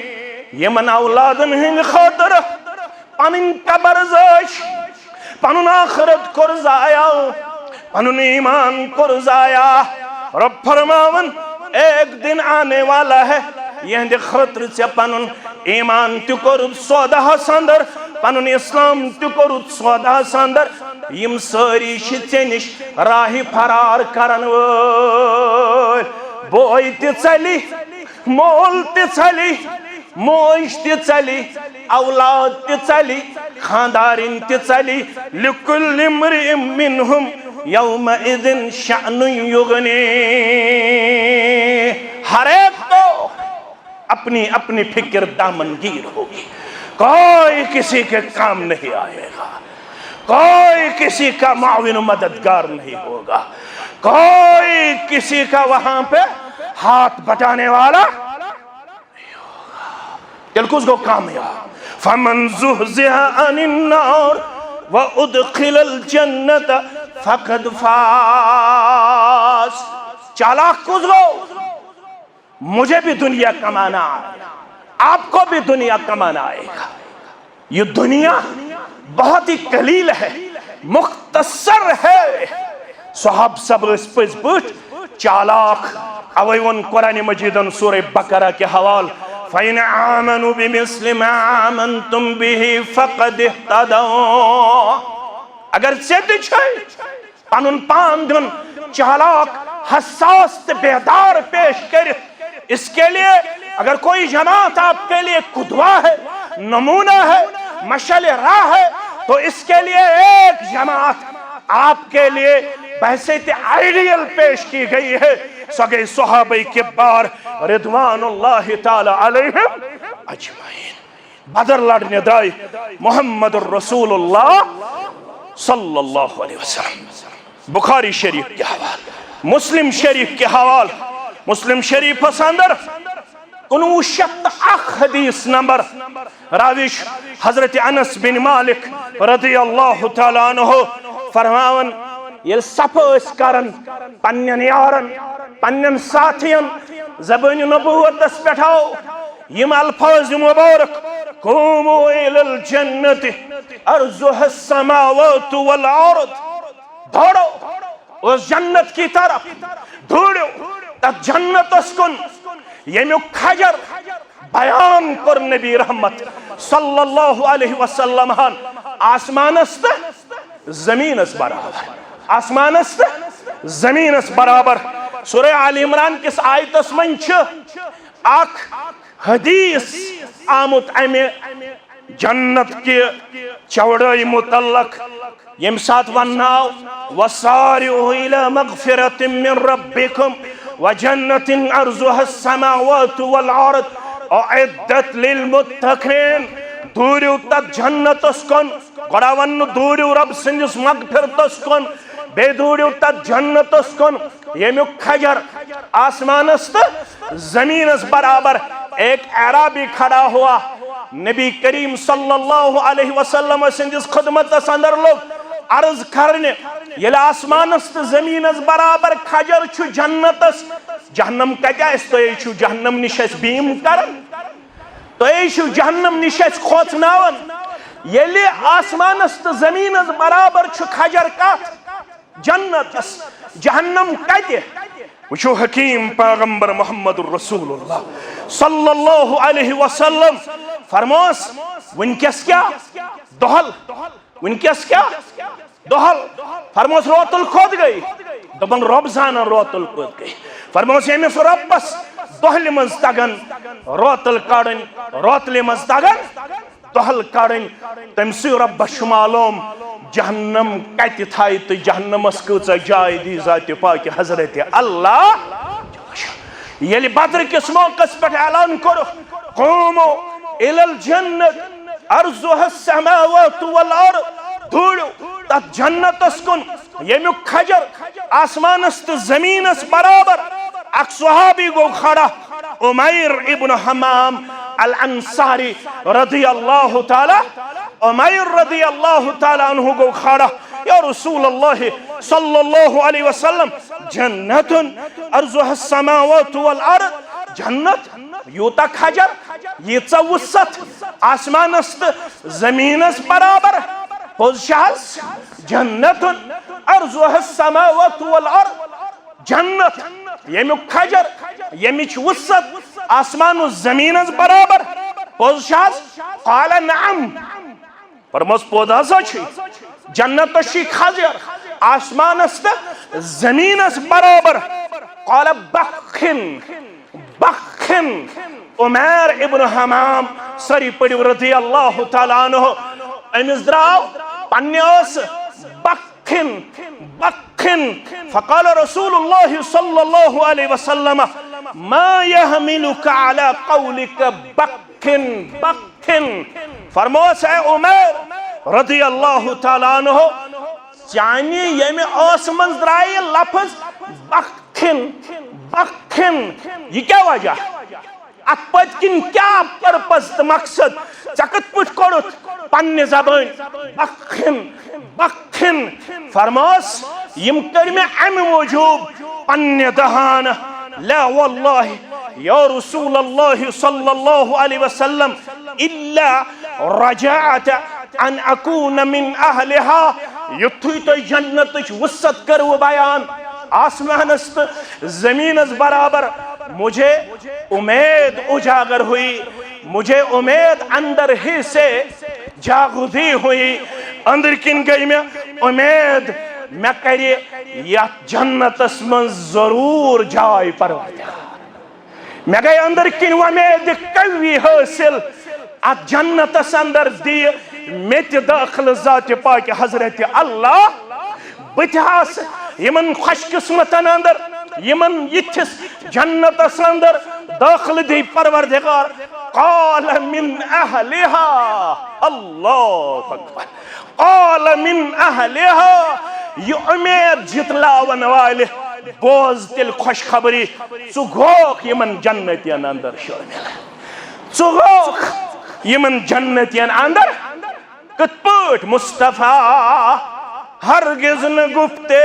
یمن اولادن ہند خاطر پنن قبر زٲج، پنن آخرت کوٚر ضایع، پنن ایمان کوٚر ضایع۔ رب فرماون، ایک دن آنے والا ہے، یہندِ خٲطرٕ ژےٚ پنن ایمان تہِ کوٚرُتھ سوداہس اندر، پنن اسلام تہِ کوٚرُتھ سوداہس اندر۔ یم سٲری چھِ ژےٚ نِش راہِ فرار کرن وٲلۍ۔ بوے تہِ ژلہِ، مول تہِ ژلہِ، موج تہِ ژلہِ، اولاد تہِ ژلہِ، خاندارِنۍ تہِ ژلہِ۔ لکل امرئ منہم یومئذ شأن یغنیہ۔ ہر ایک کو اپنی اپنی فکر دامنگیر ہوگی، کوئی کسی کے کام نہیں آئے گا، کوئی کسی کا معاون و مددگار نہیں ہوگا، کوئی کسی کا وہاں پہ ہاتھ بٹانے والا۔ تیٚلہِ کُس گوٚو کامیاب؟ فمن زحزح عن النار وادخل الجنة فقد فاز۔ چالاک کُس گوٚو؟ مجھے بھی دنیا کمانا ہے، آپ کو بھی دنیا کمانا آئے گا۔ یہ دنیا بہت ہی قلیل ہے، مختصر ہے۔ صحاب صاحب ٲسۍ پٔزۍ پٲٹھۍ چالاک۔ اوے ووٚن قرآن مجیدن سورہ بقرہ کہِ حوالہٕ، فَإِنْ آمَنُوا بِمِثْلِ مَا آمَنْتُمْ بِهِ فَقَدِ اهْتَدَوْا۔ اگر ژےٚ تہِ چھے پنُن پان دیُن چالاک، حساس تہٕ بیدار پیش کٔرِتھ۔ اس کے لیے اگر کوئی جماعت آپ کے لیے قدوہ ہے، نمونہ ہے، مشعل راہ ہے، تو اس کے لیے ایک جماعت آپ کے لیے بحیثیت آئیڈیل پیش کی گئی ہے۔ سۄ گٔے صحابہ کبار رضوان اللہ تعالی علیہم اجمعین۔ بدر لڑنہِ درٛاے محمد رسول اللہ صلی اللہ علیہ وسلم۔ بخاری شریف کہِ حوالہٕ، مسلم شریف کہِ حوالہٕ، مسلم شریفس اندر کُنوُہ شیٚتھ تہٕ اکھ حدیث نمبر۔ راوی چھُ حضرت انس بن مالک رضی اللہ تعالیٰ عنہ فرماوان، ییٚلہِ صفہٕ ٲسۍ کران پننٮ۪ن یارن، پننٮ۪ن ساتھین، زبٲنِ نبوتس پٮ۪ٹھ آو یِم الفاظ مبارک، قوموا الی الجنت عرضها السماوات والارض۔ دوڑو اس جنت کی طرف، دوڑو تتھ جنتس کن، ییٚمیُک کھجر بیان کوٚر نبی رحمت صلی اللہ علیہ وسلم ہن آسمانس تہٕ زمینس برابر، آسمانس تہٕ زمینس برابر۔ سورہ آل عمران کِس آیتس منٛز چھِ اکھ حدیث آمُت امہِ جنت کہِ چوڑٲے متعلق، ییٚمہِ ساتہٕ وننہٕ آو، وسارعوا الی مغفرۃ من ربکم وجنۃ عرضها السماوات والارض اعدت للمتقین۔ دوٗرِو تتھ جنتس کُن، گۄڈٕ آو وننہٕ دوٗرِو رب سٕنٛدِس مغفرتس کُن، بیٚیہِ دوٗرِو تتھ جنتس کُن، ییٚمیُک کھجر آسمانس تہٕ زمینس برابر۔ ایک اعرابی کھڑا ہوا، نبی کریم صلی اللہ علیہ وسلم سٕنٛدِس خدمتس اندر لوٚگ عرض کرنہِ، ییٚلہِ آسمانس تہٕ زمینس برابر کھجر چھُ جنتس، جہنم کتہِ آسہِ؟ تُہۍ چھِو جہنم نِش اَسہِ بیٖم کران، تُہۍ چھِو جہنم نِش اَسہِ کھوژناوان۔ ییٚلہِ آسمانس تہٕ زمینس برابر چھُ کھجر کتھ؟ جنتس، جہنم کتہِ؟ وٕچھِو حکیم پیغمبر محمد رسول اللہ صلی اللہ علیہ وسلم فرموس، وٕنکیٚس کیٛاہ؟ دۄہل۔ وٕنکیٚس کیٛاہ؟ دۄہل۔ فرموس، روتل کوٚت گٔے؟ دوٚپُن، رۄب زانن روتل کوٚت گٔے۔ فرموس، ییٚمِس رۄبس دۄہلہِ منٛز تگن روتل کڑٕنۍ، روتلہِ منٛز تگن دۄہل کڑٕنۍ، تٔمۍ سٕے رۄبس چھُ معلوم جہنم کتہِ تھایہِ تہٕ جہنمس کۭژاہ جاے دی ذاتِ پاکہِ حضرت اللہ۔ ییٚلہِ بدر کِس موقعس پٮ۪ٹھ اعلان کوٚرُکھ، "قوموا الی الجنت عرضها السماوات والارض"، دوٗرِو تتھ جنتس کُن ییٚمیُک کھجر آسمانس تہٕ زمینس برابر۔ اکھ صحابی گوٚو کھڑا، عمیر ابن حمام الانصاری رضی اللہ تعالیٰ، عمیر رضی اللہ تعالیٰ عنہ گوٚو کھڑا، یا رسول اللہ صلی اللہ علیہ وسلم، جنت عرضها السماوات والارض، جنت یوٗتاہ کھجر، ییٖژاہ وُسعت آسمانس تہٕ زمینس برابر۔ پوٚز چھا حظ؟ جنت عرضها السماوات والارض، جنت ییٚمیُک کھجر، ییٚمِچ وُسعت آسمان و زمینس برابر۔ پوٚز چھا حظ؟ قال نعم۔ فرموس، پوٚز ہسا چھُ۔ جنتس چھُ کھجر آسمانس تہٕ زمینس برابر۔ قال بخن، بخن۔ عمیر ابن حمام، سٲری پٔرِو رضی اللہ تعالیٰ عنہ، أمِس درٛاو پننہِ ٲسہٕ بخن، بخن۔ فقال رسول اللہ صلی اللہ علیہ وسلم، ما يحملك على قولك بخن، بخن۔ فرموس، اے عمیر رضی اللہ تعالیٰ عنہ، چانہِ ییٚمہِ ٲسہٕ منٛز درٛایہِ لفظ بخن، بخن، یہِ کیٛاہ وجہ؟ اتھ پٔتۍ کِنۍ کیٛاہ purpose تہٕ مقصد؟ ژےٚ کِتھ پٲٹھۍ کوٚڑُتھ پننہِ زبٲنۍ بخن، بخن؟ فرموس، یِم کٔرۍ مےٚ امہِ موٗجوٗب پننہِ دہانہٕ۔ لا واللہ یا رسول اللہ صلی اللہ علیہ وسلم، الا رجاءة ان اکون من اہلها۔ یُتھُے تۄہہِ جنتٕچ وُسعت کٔروٕ بیان، آسمانس تہٕ زمینس برابر، مجھے امید اجاگر ہوئی، مجھے امید اندر ہی سے جاگودی ہوئی، أنٛدرۍ کِنۍ گٔے مےٚ امید، مےٚ کرِ یتھ جنتس منٛز ضروٗر جاے پروردگار۔ مےٚ گٔے أنٛدرۍ کِنۍ وۄمید قوی حٲصِل، اتھ جنتس اندر دِیہِ مےٚ تہِ دٲخلہٕ ذاتِ پاکہِ حضرت اللہ۔ بہٕ تہِ آسہٕ یِمن خوش قسمتن اندر، یِمن یِتھِس جنتس اندر دٲخلہٕ دِیہِ پروردگار۔ قال من اہلها، اللہ اکبر۔ قال من اہلها، یہِ امید جتلاون والہِ، بوز تیٚلہِ خوشخبری، ژٕ گوکھ یِمن جنتین اندر شٲمِل۔ ژٕ گوکھ یِمن جنتین اندر۔ کِتھ پٲٹھۍ؟ مصطفیٰ ہرگز نہ گفتے،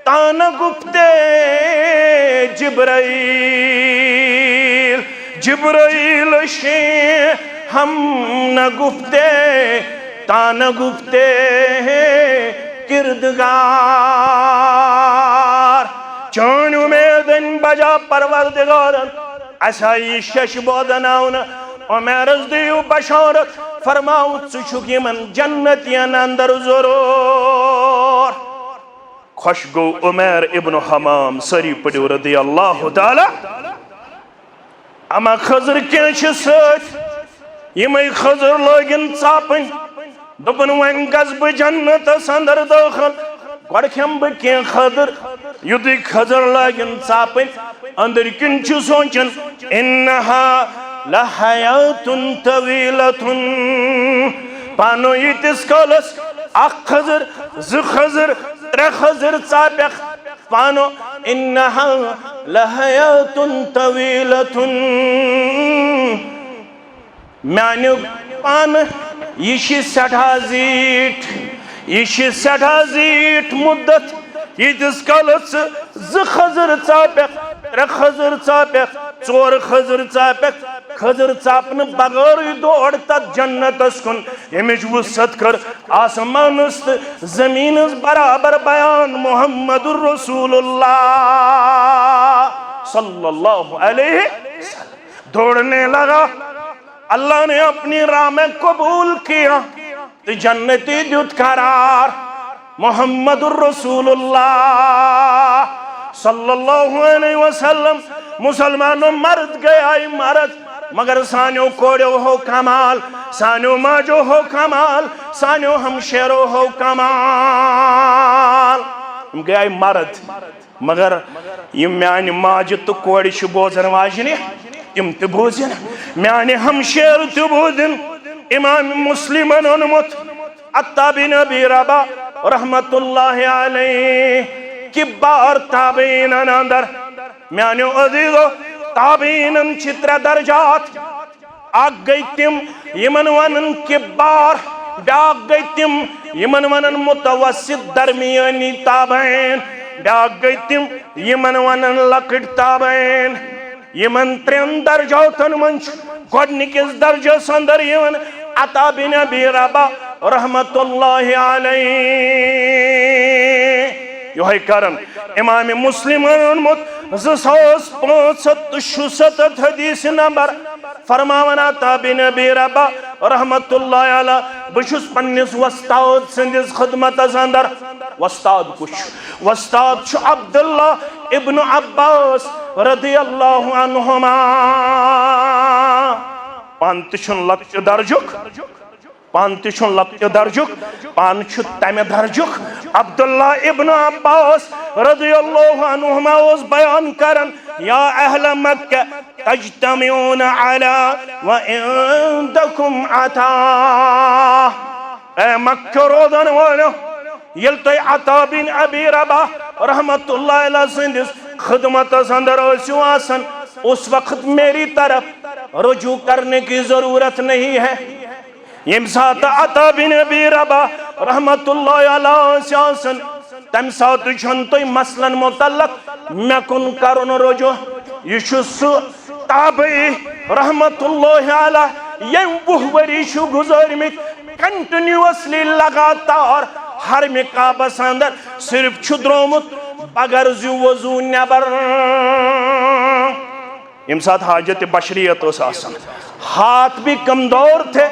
تا نہ گفتے جبرائیل، جبرائیل شے ہم نہ گفتے، تا نہ گفتے کردگار۔ چٲنۍ اُمیدن بجا پروردگارن، اسہِ آیہِ یہِ شش بودناونہٕ۔ عمیرس دِیِو بشارت، فرماو، ژٕ چھُکھ یِمن جنتین اندر ضرور۔ خۄش گوٚو عمیر ابن حمام، سٲری پٔرِو رضی اللہ تعالیٰ۔ اما خضر کینٛہہ چھِ سۭتۍ، یِمے خضر لٲگِن ژاپٕنۍ۔ دوٚپُن، وۄنۍ گژھٕ بہٕ جنتس اندر دٲخل، گۄڈٕ کھٮ۪مہٕ بہٕ کینٛہہ خضر۔ یُتھُے خضر لٲگِن ژاپٕنۍ، أنٛدٕرۍ کِنۍ چھُ سونٛچان، انہا لحیاتن طویلتن۔ پانو ییٖتِس کالس اکھ خضر، زٕ خضر، ترٛےٚ خضر ژاپٮ۪کھ، پانو، انہا لحیاتن طویلتن۔ میانیو پانہٕ، یہِ چھِ سٮ۪ٹھاہ زیٖٹھ، یہِ چھِ سٮ۪ٹھاہ زیٖٹھ مُدت۔ ییٖتِس کالس ژٕ زٕ خٔزٕر ژاپکھ، ترٛےٚ خٔزٕر ژاپکھ، ژور خٔزٕر ژاپکھ، خٔزٕر ژاپنہٕ بغٲرٕے دور تتھ جنتس کُن، ییٚمِچ وُسعت کٔر آسمانس تہٕ زمینس برابر بیان محمد رسول اللہ صلی اللہ علیہ وسلم۔ دوڑنے لگا، اللہ نے اپنی راہ میں قبول کیا، تو جنتی دیت قرار۔ محمد رسول اللہ صلی اللہ علیہ وسلم، مسلمانوں، مرد گئے آئی مرد، مگر سانیو کوڑیو ہو کمال، سانیو ماجو ہو کمال، سانیو ہمشیرو ہو کمال۔ یِم گٔیے مرد، مگر یِم میانہِ ماجہِ تہٕ کورِ چھِ بوزن واجنہِ، تِم تہِ بوزن، میانہِ ہمشیر تہِ بوزن۔ امام مسلمن اونمُت عطا بن ابی رباح رحمت اللہ علیہ کبار تابعینن اندر۔ میانیو عزیزو، تابعینن چھِ ترٛےٚ درجات۔ اکھ گٔے تِم، یِمن ونان کبار، بیاکھ گٔے تِم، یِمن ونان متوسط درمیٲنی تابعین، بیاکھ گٔے تِم، یِمن ونان لۄکٕٹۍ تابعین۔ یِمن ترٛٮ۪ن درجاتن منٛز چھُ گۄڈٕنِکِس درجس اندر یِوان عطا بن ابی رباح رحمت اللہ علیہ۔ یِہوٚے کرن امام مسلم اونمُت زٕ ساس پانٛژھ ہتھ تہٕ شُستتھ حدیث نمبر۔ فرماوان عطا بن ابی رباح رحمت اللہ علیہ، بہٕ چھُس پننِس وۄستاد سٕنٛدِس خدمتس اندر۔ وۄستاد کُس چھُ؟ وۄستاد چھُ عبداللہ ابن عباس رضی اللہ عنہما۔ پانہٕ تہِ چھُنہٕ لۄکچہِ درجُک، پانہٕ تہِ چھُنہٕ لۄکچہِ درجُک، پانہٕ چھُ تمہِ درجُک۔ عبداللہ ابن عباس رضی اللہ عنہما اوس بیان کران، یا اہل مکہ، تجتمعون علی وعندکم عطا۔ اے مکہ روزن والو، ییٚلہِ تُہۍ عطا بن ابی رباح رحمت اللہ علیہ سٕنٛدِس خدمتس اندر ٲسِو آسان، اس وقت میری طرف رجوع کرنے کی ضرورت نہیں ہے۔ ییٚمہِ ساتہٕ عطا بن ابی رباح رحمت اللہ علیہ ٲسۍ آسان، تمہِ ساتہٕ چھُنہٕ تُہۍ مسلن متعلق مےٚ کُن کرُن رجوع۔ یہِ چھُ سُہ تابعی رحمت اللہ علیہ، ییٚمۍ وُہ ؤری چھُ گُزٲرمٕتۍ کنٹینیوسلی، لگاتار حرمِ کعبس اندر صرف چھُ درٛامُت بغرض وضو نٮ۪بر۔ ییٚمہِ ساتہٕ حاجت بشریت ٲس آسان، ہاتھ بھی کمزور تھے،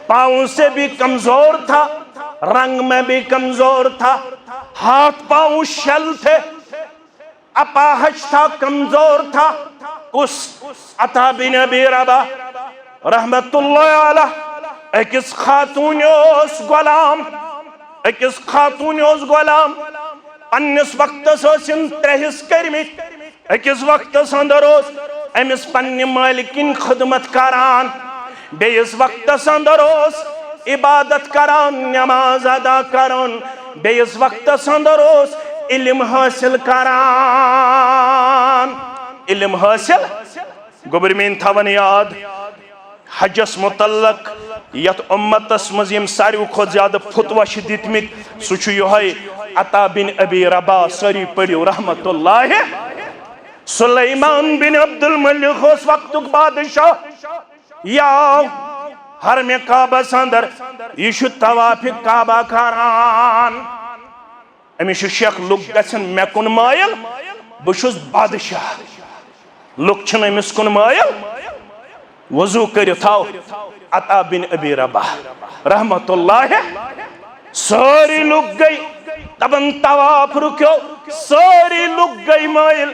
پاؤں سے بھی کمزور تھا، رنگ میں بھی کمزور تھا، ہاتھ پاؤں شل تھے، اپاہج تھا، کمزور تھا۔ کُس؟ عطا بن ابی رباح رحمت اللہ علیہ۔ أکِس خاتوٗنہِ اوس غلام، أکِس خاتوٗنہِ اوس غلام۔ پننِس وقتس ٲسِن ترٛےٚ حصہٕ کٔرمٕتۍ۔ أکِس وقتس اندر اوس أمِس پننہِ مٲلکِن خدمت کران، بیٚیِس وقتس اندر اوس عبادت کران، نماز ادا کران، بیٚیِس وقتس اندر اوس علم حٲصِل کران۔ علم حٲصِل، گوٚبرۍ میٲنۍ تھاوان یاد، حجس متعلق یتھ امتس منٛز یِم ساروی کھۄتہٕ زیادٕ فتویٰ چھِ دِتمٕتۍ، سُہ چھُ یِہوٚے عطا بن ابی رباح، سٲری پٔرِو رحمت اللہ۔ سلیمان بن عبد الملک اوس وقتُک بادشاہ، یہِ آو حرمِ کعبس اندر، یہِ چھُ طواف کعبہ کران۔ أمِس چھِ شک، لُکھ گژھن مےٚ کُن مٲیِل، بہٕ چھُس بادشاہ، لُکھ چھِنہٕ أمِس کُن مٲیِل۔ وضو کٔرِتھ آو عطا بن ابی رباح رحمت اللہ، سٲری لُکھ گٔے، دپان طواف رُکیو، سٲری لُکھ گٔے مٲیِل۔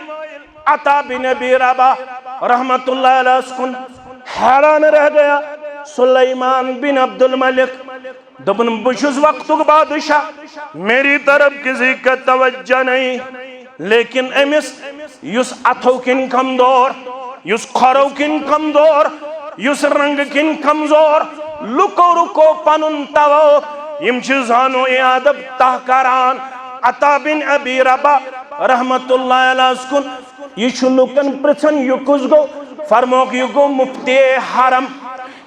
عطا بن ابی رباح رحمت اللہ علیہ کُن، حیران رہ گیا سلیمان بن عبد الملک۔ دوٚپُن، بہٕ چھُس وقتُک بادشاہ، میری طرف کسی کا توجہ نہیں، لیکن أمِس یُس اَتھو کِنۍ کمزور، یُس کھۄرو کِنۍ کمزور، یُس رنٛگہٕ کِنۍ کمزور، لُکو رُکو پنُن طواف، یِم چھِ زانو یہِ ادب تہ کران۔ عطا بن ابی رباح رحمت اللہ علیہ کُن، یہِ چھُ لُکن پرژھان، یہِ کُس گوٚو؟ فرموکھ، یہِ گوٚو مفتی حرم،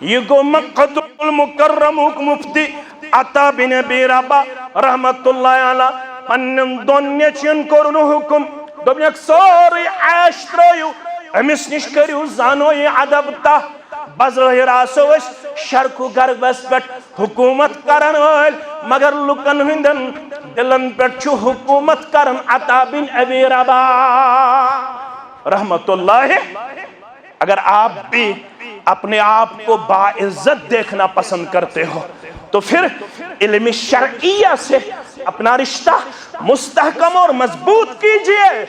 یہِ گوٚو مکہ المکرمُک مفتی۔ عطا بن ابی رباح رحمت اللہ علیہ پننٮ۪ن دۄن نیٚچوٮ۪ن کوٚرُن حُکم، دوٚپنکھ، سورُے عیش ترٲیِو، أمِس نِش کٔرِو زانو یہِ ادب تہ۔ بظٲہر آسو أسۍ شرقُک غربس پٮ۪ٹھ حکومت کرن وٲلۍ، مگر لُکن ہٕنٛدٮ۪ن دِلن پٮ۪ٹھ چھُ حکومت کران عطا بن ابی رباح رحمت اللہ۔ اگر آپ بھی اپنے آپ کو باعزت دیکھنا پسند کرتے ہو تو پھر علم شرعیہ سے اپنا رشتہ مستحکم اور مضبوط کیجیے،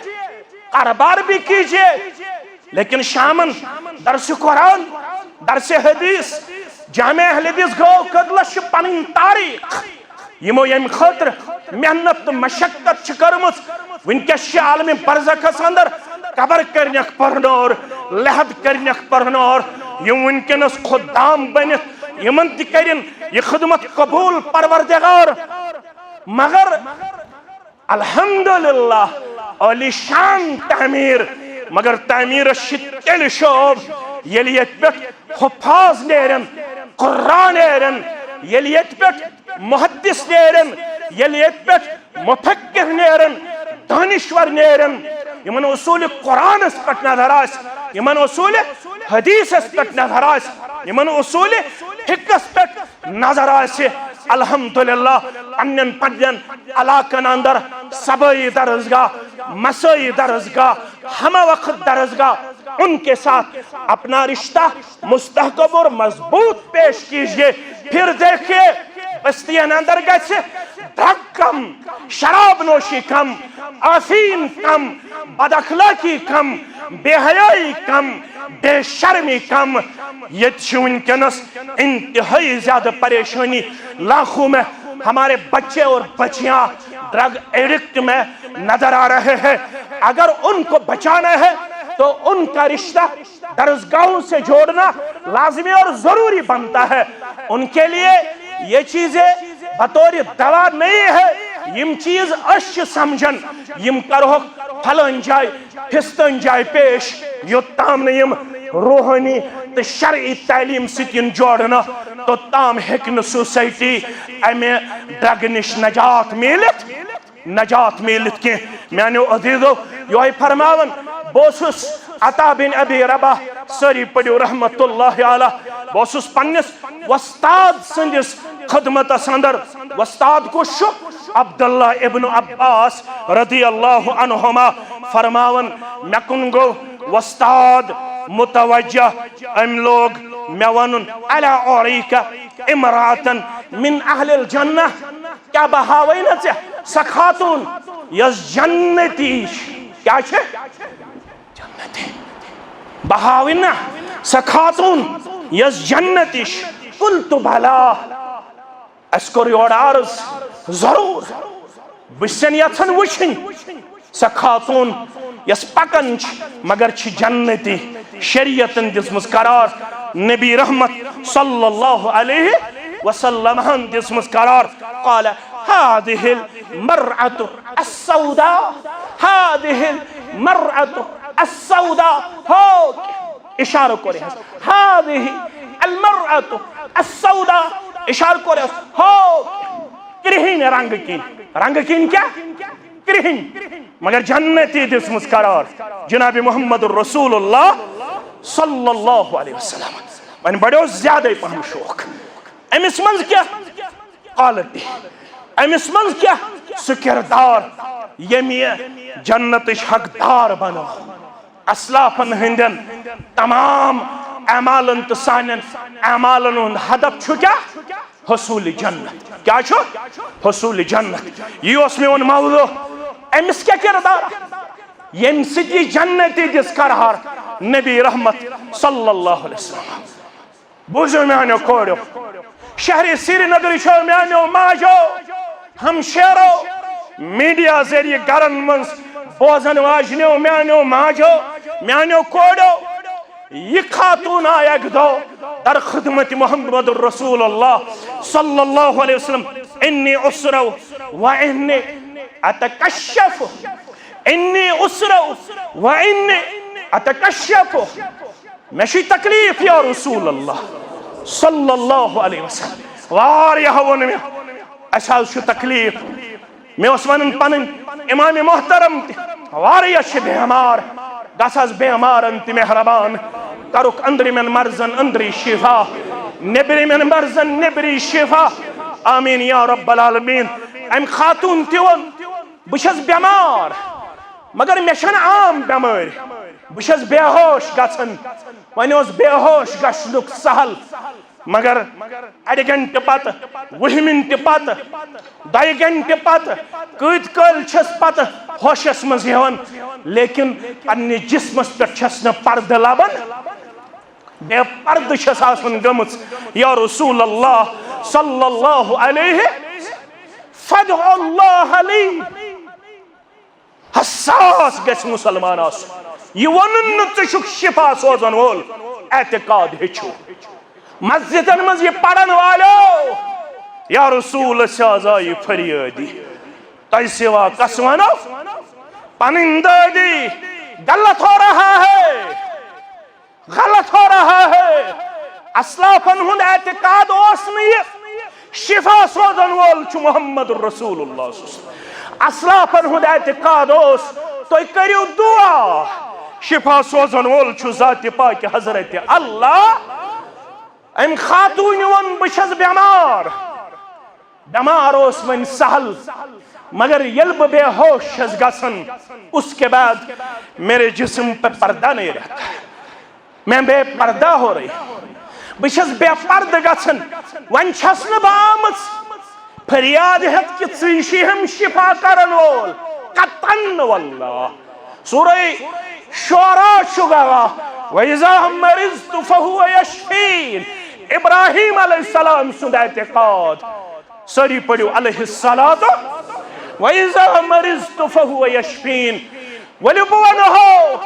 کاروبار بھی کیجیے، لیکن شامن درس قرآن، درس حدیث، جامع اہل حدیث گو قدلس چھِ پنٕنۍ تاریخ، یِمو ییٚمہِ خٲطرٕ محنت تہٕ مشقت چھِ کٔرمٕژ۔ وٕنکیٚس چھِ عالمِ برزخس اندر قبر کرنکھ پرنور، لحد کرنکھ پرنور، یِم وٕنکیٚنس خدام بٔنِتھ یِمن تہِ کرن یہِ خدمت قبول پروردگار۔ مگر الحمدللہ، عالی شان تعمیر، مگر تعمیرس چھِ تیٚلہِ شوب ییٚلہِ ییٚتہِ پٮ۪ٹھ حفاظ نیرن، قرآن نیرن، ییٚلہِ ییٚتہِ پٮ۪ٹھ محدث نیرن، ییٚلہِ ییٚتہِ پٮ۪ٹھ مفکر نیرن، دانشور نیرن، یِمن اصوٗلِ قرآنس پٮ۪ٹھ نظر آسہِ، یِمن اصوٗلِ حدیثس پٮ۪ٹھ نظر آسہِ، یِمن اصوٗلِ فقہس پٮ۪ٹھ نظر آسہِ۔ الحمدللہ، پننٮ۪ن پننٮ۪ن علاقن اندر صبٲیی درسگاہ، مسٲیی درسگاہ، ہمہ وقت درسگاہ، ان کے ساتھ اپنا رشتہ مستحکم اور مضبوط پیش کیجیے۔ پھر دیکھیے، بستین اندر گژھِ ڈرگ کم، شراب نوشی کم، آفین کم، بد اخلاقی کم، بے حیائی کم، بے شرمی کم۔ ییٚتہِ چھِ وٕنکیٚنس انتہائی زیادٕ پریشانی۔ لاکھوں میں ہمارے بچے اور بچیاں ڈرگ ایڈکٹ میں نظر آ رہے ہیں۔ اگر ان کو بچانا ہے تو ان کا رشتہ درسگاہوں سے جوڑنا لازمی اور ضروری بنتا ہے۔ ان کے لیے یہ چیزیں بطور دوا نہیں ہے۔ یِم چیز أسۍ چھِ سمجھان، یِم کرہوکھ فلٲنۍ جایہِ، فستٲنۍ جایہِ پیش، یوٚت تام نہٕ یِم روحٲنی تہٕ شرعی تعلیٖم سۭتۍ یِن جوڑنہٕ، توٚت تام ہیٚکہِ نہٕ سوسایٹی امہِ ڈرگہٕ نِش نجات میٖلِتھ۔ نجات میٖلِتھ کینٛہہ۔ میانیو عزیزو، یۄہے فرماوان، بہٕ اوسُس عطا بن ابی رباح، سٲری پٔرِو رحمت اللہ علیہ، بہٕ اوسُس پننِس وۄستاد سٕنٛدِس خدمتس اندر۔ وۄستاد کُس چھُ؟ عبداللہ ابن عباس رضی اللہ عنہما فرماوان، مےٚ کُن گوٚو وۄستاد متوجہ، أمۍ لوگ مےٚ وَنُن، الا اریک امرأة من اہل الجنہ، کیٛاہ بہٕ ہاوے نہ ژےٚ سۄ خاتون یۄس جنتی چھِ؟ کیٛاہ چھِ؟ جنتی۔ بہٕ ہاوے نہ سۄ خاتون یۄس جنتی چھِ؟ قلت بلی۔ اَسہِ کوٚر یورٕ عرض، ضروٗر، بہٕ چھُسَن یَژھان وٕچھِنۍ۔ سۄ خاتون یۄس پکان چھِ، مگر چھِ جنتی، شریعتن دِژمٕژ قرار، نبی رحمت صلی اللہ علیہ وسلم ہن دِژمٕژ قرار۔ قال، هذه المرأة السوداء، هذه المرأة السوداء، ہو، اشارٕ کوٚر حظ، هذه المرأة السوداء، اشارٕ کوٚر حظ، ہو، کرٛہِنۍ رنٛگہٕ کِنۍ۔ رنٛگہٕ کِنۍ کیٛاہ؟ کرٛہِنۍ، مگر جنتی دِژمٕژ قرار جناب محمد رسول اللہ صلی اللہ علیہ وسلم۔ وۄنۍ بڑیو زیادَے پہم شوق۔ أمِس منٛز کیٛاہ؟ Quality۔ أمِس منٛز کیٛاہ؟ سُہ کردار ییٚمۍ یہِ جنتٕچ حقدار بنٲو۔ اسلافن ہٕنٛدٮ۪ن تمام اعمالن تہٕ سانٮ۪ن اعمالن ہُنٛد ہدف چھُ کیٛاہ؟ حصول جنت۔ کیٛاہ چھُ؟ حصول جنت۔ یہِ اوس میون موضوع۔ أمِس کیٛاہ کردار؟ ییٚمہِ سۭتۍ یہِ جنتی دِژ قرار نبی رحمت صلی اللہ علیہ وسلم۔ بوٗزِو میانیو کورِو، شہرِ سرینگرٕچو میانیو ماجو، ہمشیرو، میڈیا ذٔریعہٕ گرن منٛز بوزن واجنیو میانیو ماجو، میانیو کورِو، یہِ خاتون آیہِ اکہِ دۄہ در خدمت محمد رسول اللہ صلی اللہ علیہ وسلم، انی اسرع و انی اتکشف، انی اسرع و انی اتکشف۔ مےٚ چھُے تکلیٖف یا رسول اللہ صلی اللہ علیہ وسلم۔ واریاہ ووٚن مےٚ، اَسہِ حظ چھُ تکلیٖف۔ مےٚ اوس وَنان پَنٕنۍ امام محترم تہِ، واریاہ چھِ بیمار، گژھ حظ بیمارن تہِ مہربان، کَرُکھ أنٛدرِمٮ۪ن مرضن أنٛدری شفا، نیٚبرِمٮ۪ن مرضن نیٚبری شفا۔ آمیٖن یا رب العالمین۔ أمۍ خاتوٗن تہِ ووٚن، بہٕ چھَس بیمار، مگر مےٚ چھَنہٕ عام بیمٲرۍ، بہٕ چھَس بے ہوش گژھان۔ وۄنۍ اوس بے ہوش گژھنُک سہل، مگر اَڑِ گھنٹہٕ پتہٕ، وُہہِ مِنٹہِ پتہٕ، دۄیہِ گھنٹہٕ پتہٕ، کۭتۍ کٲلۍ چھَس پتہٕ ہوشس منٛز یِوان، لیکن پننِس جسمس پٮ۪ٹھ چھَس نہٕ پردٕ لبان۔ بے پردٕ چھس آسان گٔمٕژ، یا رسول اللہ صلی اللہ علیہ، فادع اللہ لی، حساس گژھِ مسلمان آسُن۔ یہِ ووٚنُن نہٕ ژٕ چھُکھ شفا سوزن وول، اعتقاد ہیٚچھِو۔ مسجدن منٛز یہِ پرن والٮ۪و، یا رسول، أسۍ حظ آیہِ فریٲدی، تۄہہِ سوا کس ونو؟ پنٕنۍ دٲدی، غلط ہو رہا ہے، غلط ہو رہا ہے۔ اسلافن ہُنٛد اعتقاد اوس نہٕ یہِ شفا سوزن وول چھُ محمد رسول اللہ صلی اللہ علیہ وسلم۔ اسلافن ہُنٛد اعتقاد اوس، تُہۍ کٔرِو دعا، شفا سوزن وول چھُ ذات پاک حضرت اللہ۔ أمۍ خاتوٗنہِ ووٚن، بہٕ چھَس بٮ۪مار۔ بٮ۪مار اوس وۄنۍ سہل، مگر ییٚلہِ بہٕ بے ہوش چھَس گژھان، اس کے بعد میرے جسم پہ پردہ نہیں رہتا ہے، میں بے پردہ ہو رہی ہوں، بہٕ چھَس بے پردٕ گژھان۔ وۄنۍ چھَس نہٕ بہٕ آمٕژ فریاد ہٮ۪تھ کہِ ژٕے چھُے ہم شفا کرن وول، قطعاً واللہ۔ سورہ شعراء چھُ گواہ، وَإِذَا مَرِضْتُ فَهُوَ يَشْفِينِ۔ ابراہیم علیہ السلام سُنٛد اعتقاد، سٲری پٔرِو علیہ الصلوۃ، وَإِذَا مَرِضْتُ فَهُوَ يَشْفِينِ۔ ؤلِو بہٕ وَنہو،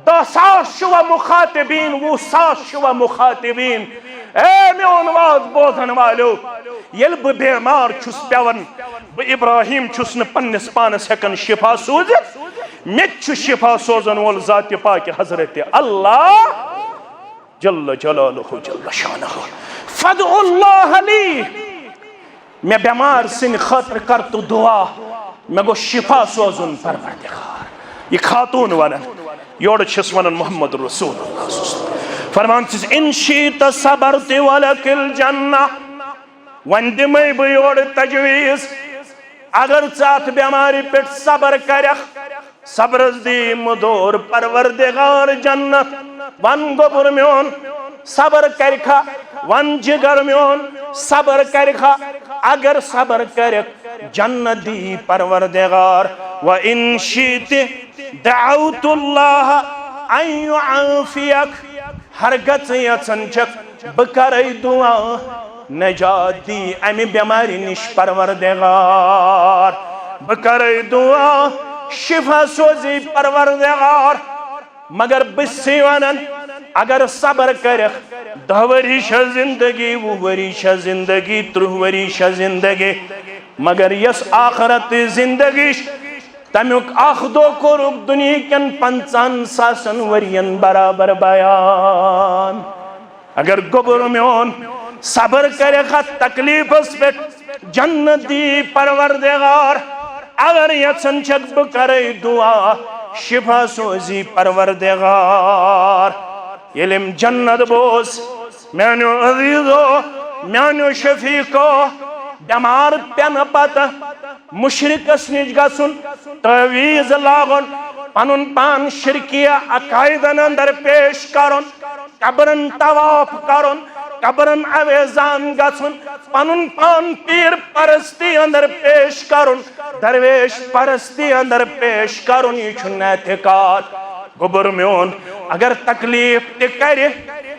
دَہ ساس چھُوا مُخاطبیٖن، وُہ ساس چھُوا مُخاطبیٖن۔ اے میون واز بوزن والٮ۪و، ییٚلہِ بہٕ بٮ۪مار چھُس پٮ۪وان، بہٕ ابراہیم چھُس نہٕ پننِس پانس ہٮ۪کان شفا سوٗزِتھ، مےٚ تہِ چھُ شفا سوزن وول ذات پاک حضرت اللہ جل جلالہ جل شانہ۔ فادع اللہ لی، مےٚ بٮ۪مار سٕنٛدِ خٲطرٕ کر تو دعا، مےٚ گوٚژھ شفا سوزُن پروردگار۔ یہِ خاتوٗن ونان، یورٕ چھِس ونان محمد رسول اللہ صلی اللہ علیہ وسلم۔ فرمان چھِس، ان شئت صبرت ولک الجنہ۔ وۄنۍ دِمے بہٕ یورٕ تجویز، اگر ژٕ اتھ بٮ۪مارِ پٮ۪ٹھ صبر کرکھ، صبرس دی مدور پروردگار جنت۔ ون گوٚبُر میون، صبر کرکھا؟ ون جگر میون، صبر کرکھا؟ اگر صبر کرکھ، جنت دی پروردگار۔ وان شئت دعوت اللہ ان یعافیک۔ ہرگژھ یژھان چھکھ، بہٕ کرے دعا، نجات دی امہِ بٮ۪مارِ نِش پروردگار۔ بہٕ کرے دعا، شفا سوزی پروردگار۔ مگر بہٕ چھُسے ونان، اگر صبر کرکھ، دَہ ؤری چھےٚ زندگی، وُہ ؤری چھےٚ زندگی، ترٕٛہ ؤری چھےٚ زندگی، مگر یۄس آخرت زندگی چھِ، تمیُک اکھ دۄہ کوٚرُکھ دُنیہکٮ۪ن پنژاہن ساسن ؤرین برابر بیان۔ اگر گوٚبُر میون صبر کرکھ اتھ تکلیفس پٮ۪ٹھ، جنت دی پروردگار۔ اگر یژھان چھکھ بہٕ کرے دعا، شفا سوزی پروردگار۔ ییٚلہِ أمۍ جنت بوز، میانیو عزیزو، میانیو شفیقو، بٮ۪مار پٮ۪نہٕ پتہٕ مشرکس نِش گژھُن، تعویذ لاگُن، پنُن پان شرکیہ عقائدن اندر پیش کرُن، قبرن طواف کرُن، قبرن اویزان گژھُن، پنُن پان پیر پرستی اندر پیش کرُن، درویش پرستی اندر پیش کرُن، یہِ چھُنہٕ اعتقاد۔ گوٚبُر میون، اگر تکلیف تہِ کرِ،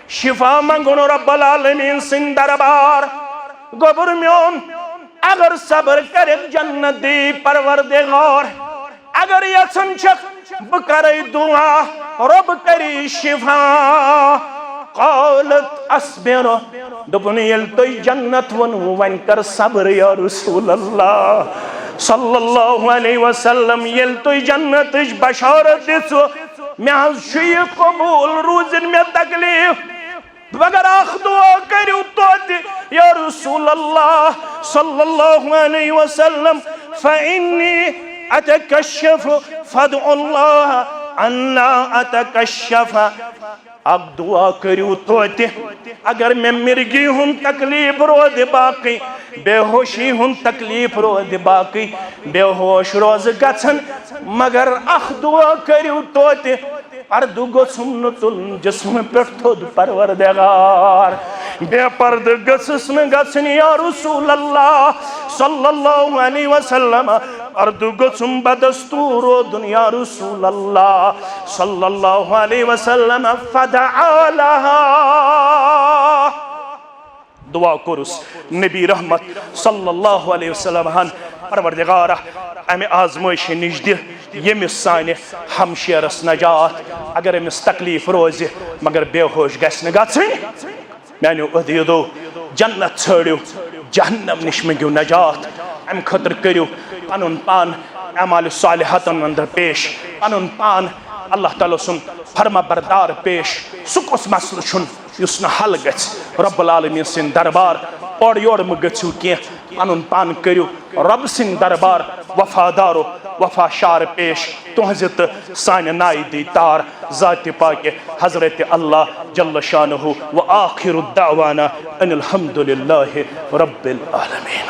شفا منگُن رب العالمین سٕنٛدِ دربار۔ گوٚبُر میون، اگر صبر کرکھ، جنت دی پروردگار۔ اگر یژھان چھکھ بہٕ کرے دعا، رب کری شفا۔ قالت اصبر۔ دوٚپُن، ییٚلہِ تۄہہِ جنت ووٚنوٕ، وۄنۍ کر صبر یا رسول اللہ صلی اللہ علیہ وسلم۔ ییٚلہِ تُہۍ جنتٕچ بشارت دِژوٕ، مےٚ حظ چھُ یہِ قبوٗل، روٗزِن مےٚ تکلیف، مگر اکھ دعا کٔرِو توتہِ، یا رسول اللہ صلی اللہ علیہ وسلم، فإنی أتکشف، فادع اللہ أن لا أتکشف۔ اکھ دعا کٔرِو توتہِ، اگر مےٚ مرگی ہُنٛد تکلیف روزِ باقٕے، بے ہوشی ہُنٛد تکلیف روزِ باقٕے، بے ہوش روزٕ گژھن، مگر اکھ دعا کٔرِو توتہِ، پردٕ گوٚژھُم نہٕ تُلُن جسمہٕ پٮ۪ٹھ تھوٚد پروردگار، بے پردٕ گٔژھٕس نہٕ گژھٕنۍ یا رسول اللہ صلی اللہ علیہ وسلم۔ پردٕ گوٚژھُم بدستور، او دُنیا رسول اللہ صلی اللہ علیہ وسلم، فدعا لها۔ دعا کوٚرُس نبی رحمت صلی اللہ علیہ وسلم ہن، پروردگارا، امہِ آزمٲیشہِ نِش دِ ییٚمِس سانہِ ہمشیرس نجات، اگر أمِس تکلیف روزِ مگر بے ہوش گژھِ نہٕ گژھٕنۍ۔ میانیو عزیزو، جنت ژھٲڑِو، جہنم نِش منٛگِو نجات۔ امہِ خٲطرٕ کٔرِو پنُن پان اعمال صالحاتن اندر پیش، پنُن پان اللہ تعالیٰ سُنٛد فرما بردار پیش۔ سُہ کُس مسلہٕ چھُنہٕ یُس نہٕ حل گژھِ رب العالمین سٕنٛدِ دربار؟ اورٕ یورٕ مہٕ گٔژھِو کینٛہہ، پنُن پان کٔرِو رب سٕنٛدِ دربار وفادارو وفا شار پیش۔ تُہنٛزِ تہٕ سانہِ نایہِ دی تار ذاتِ پاکہِ حضرت اللہ جل شانہ۔ و آخر دعوانا ان الحمد للہ رب العالمین۔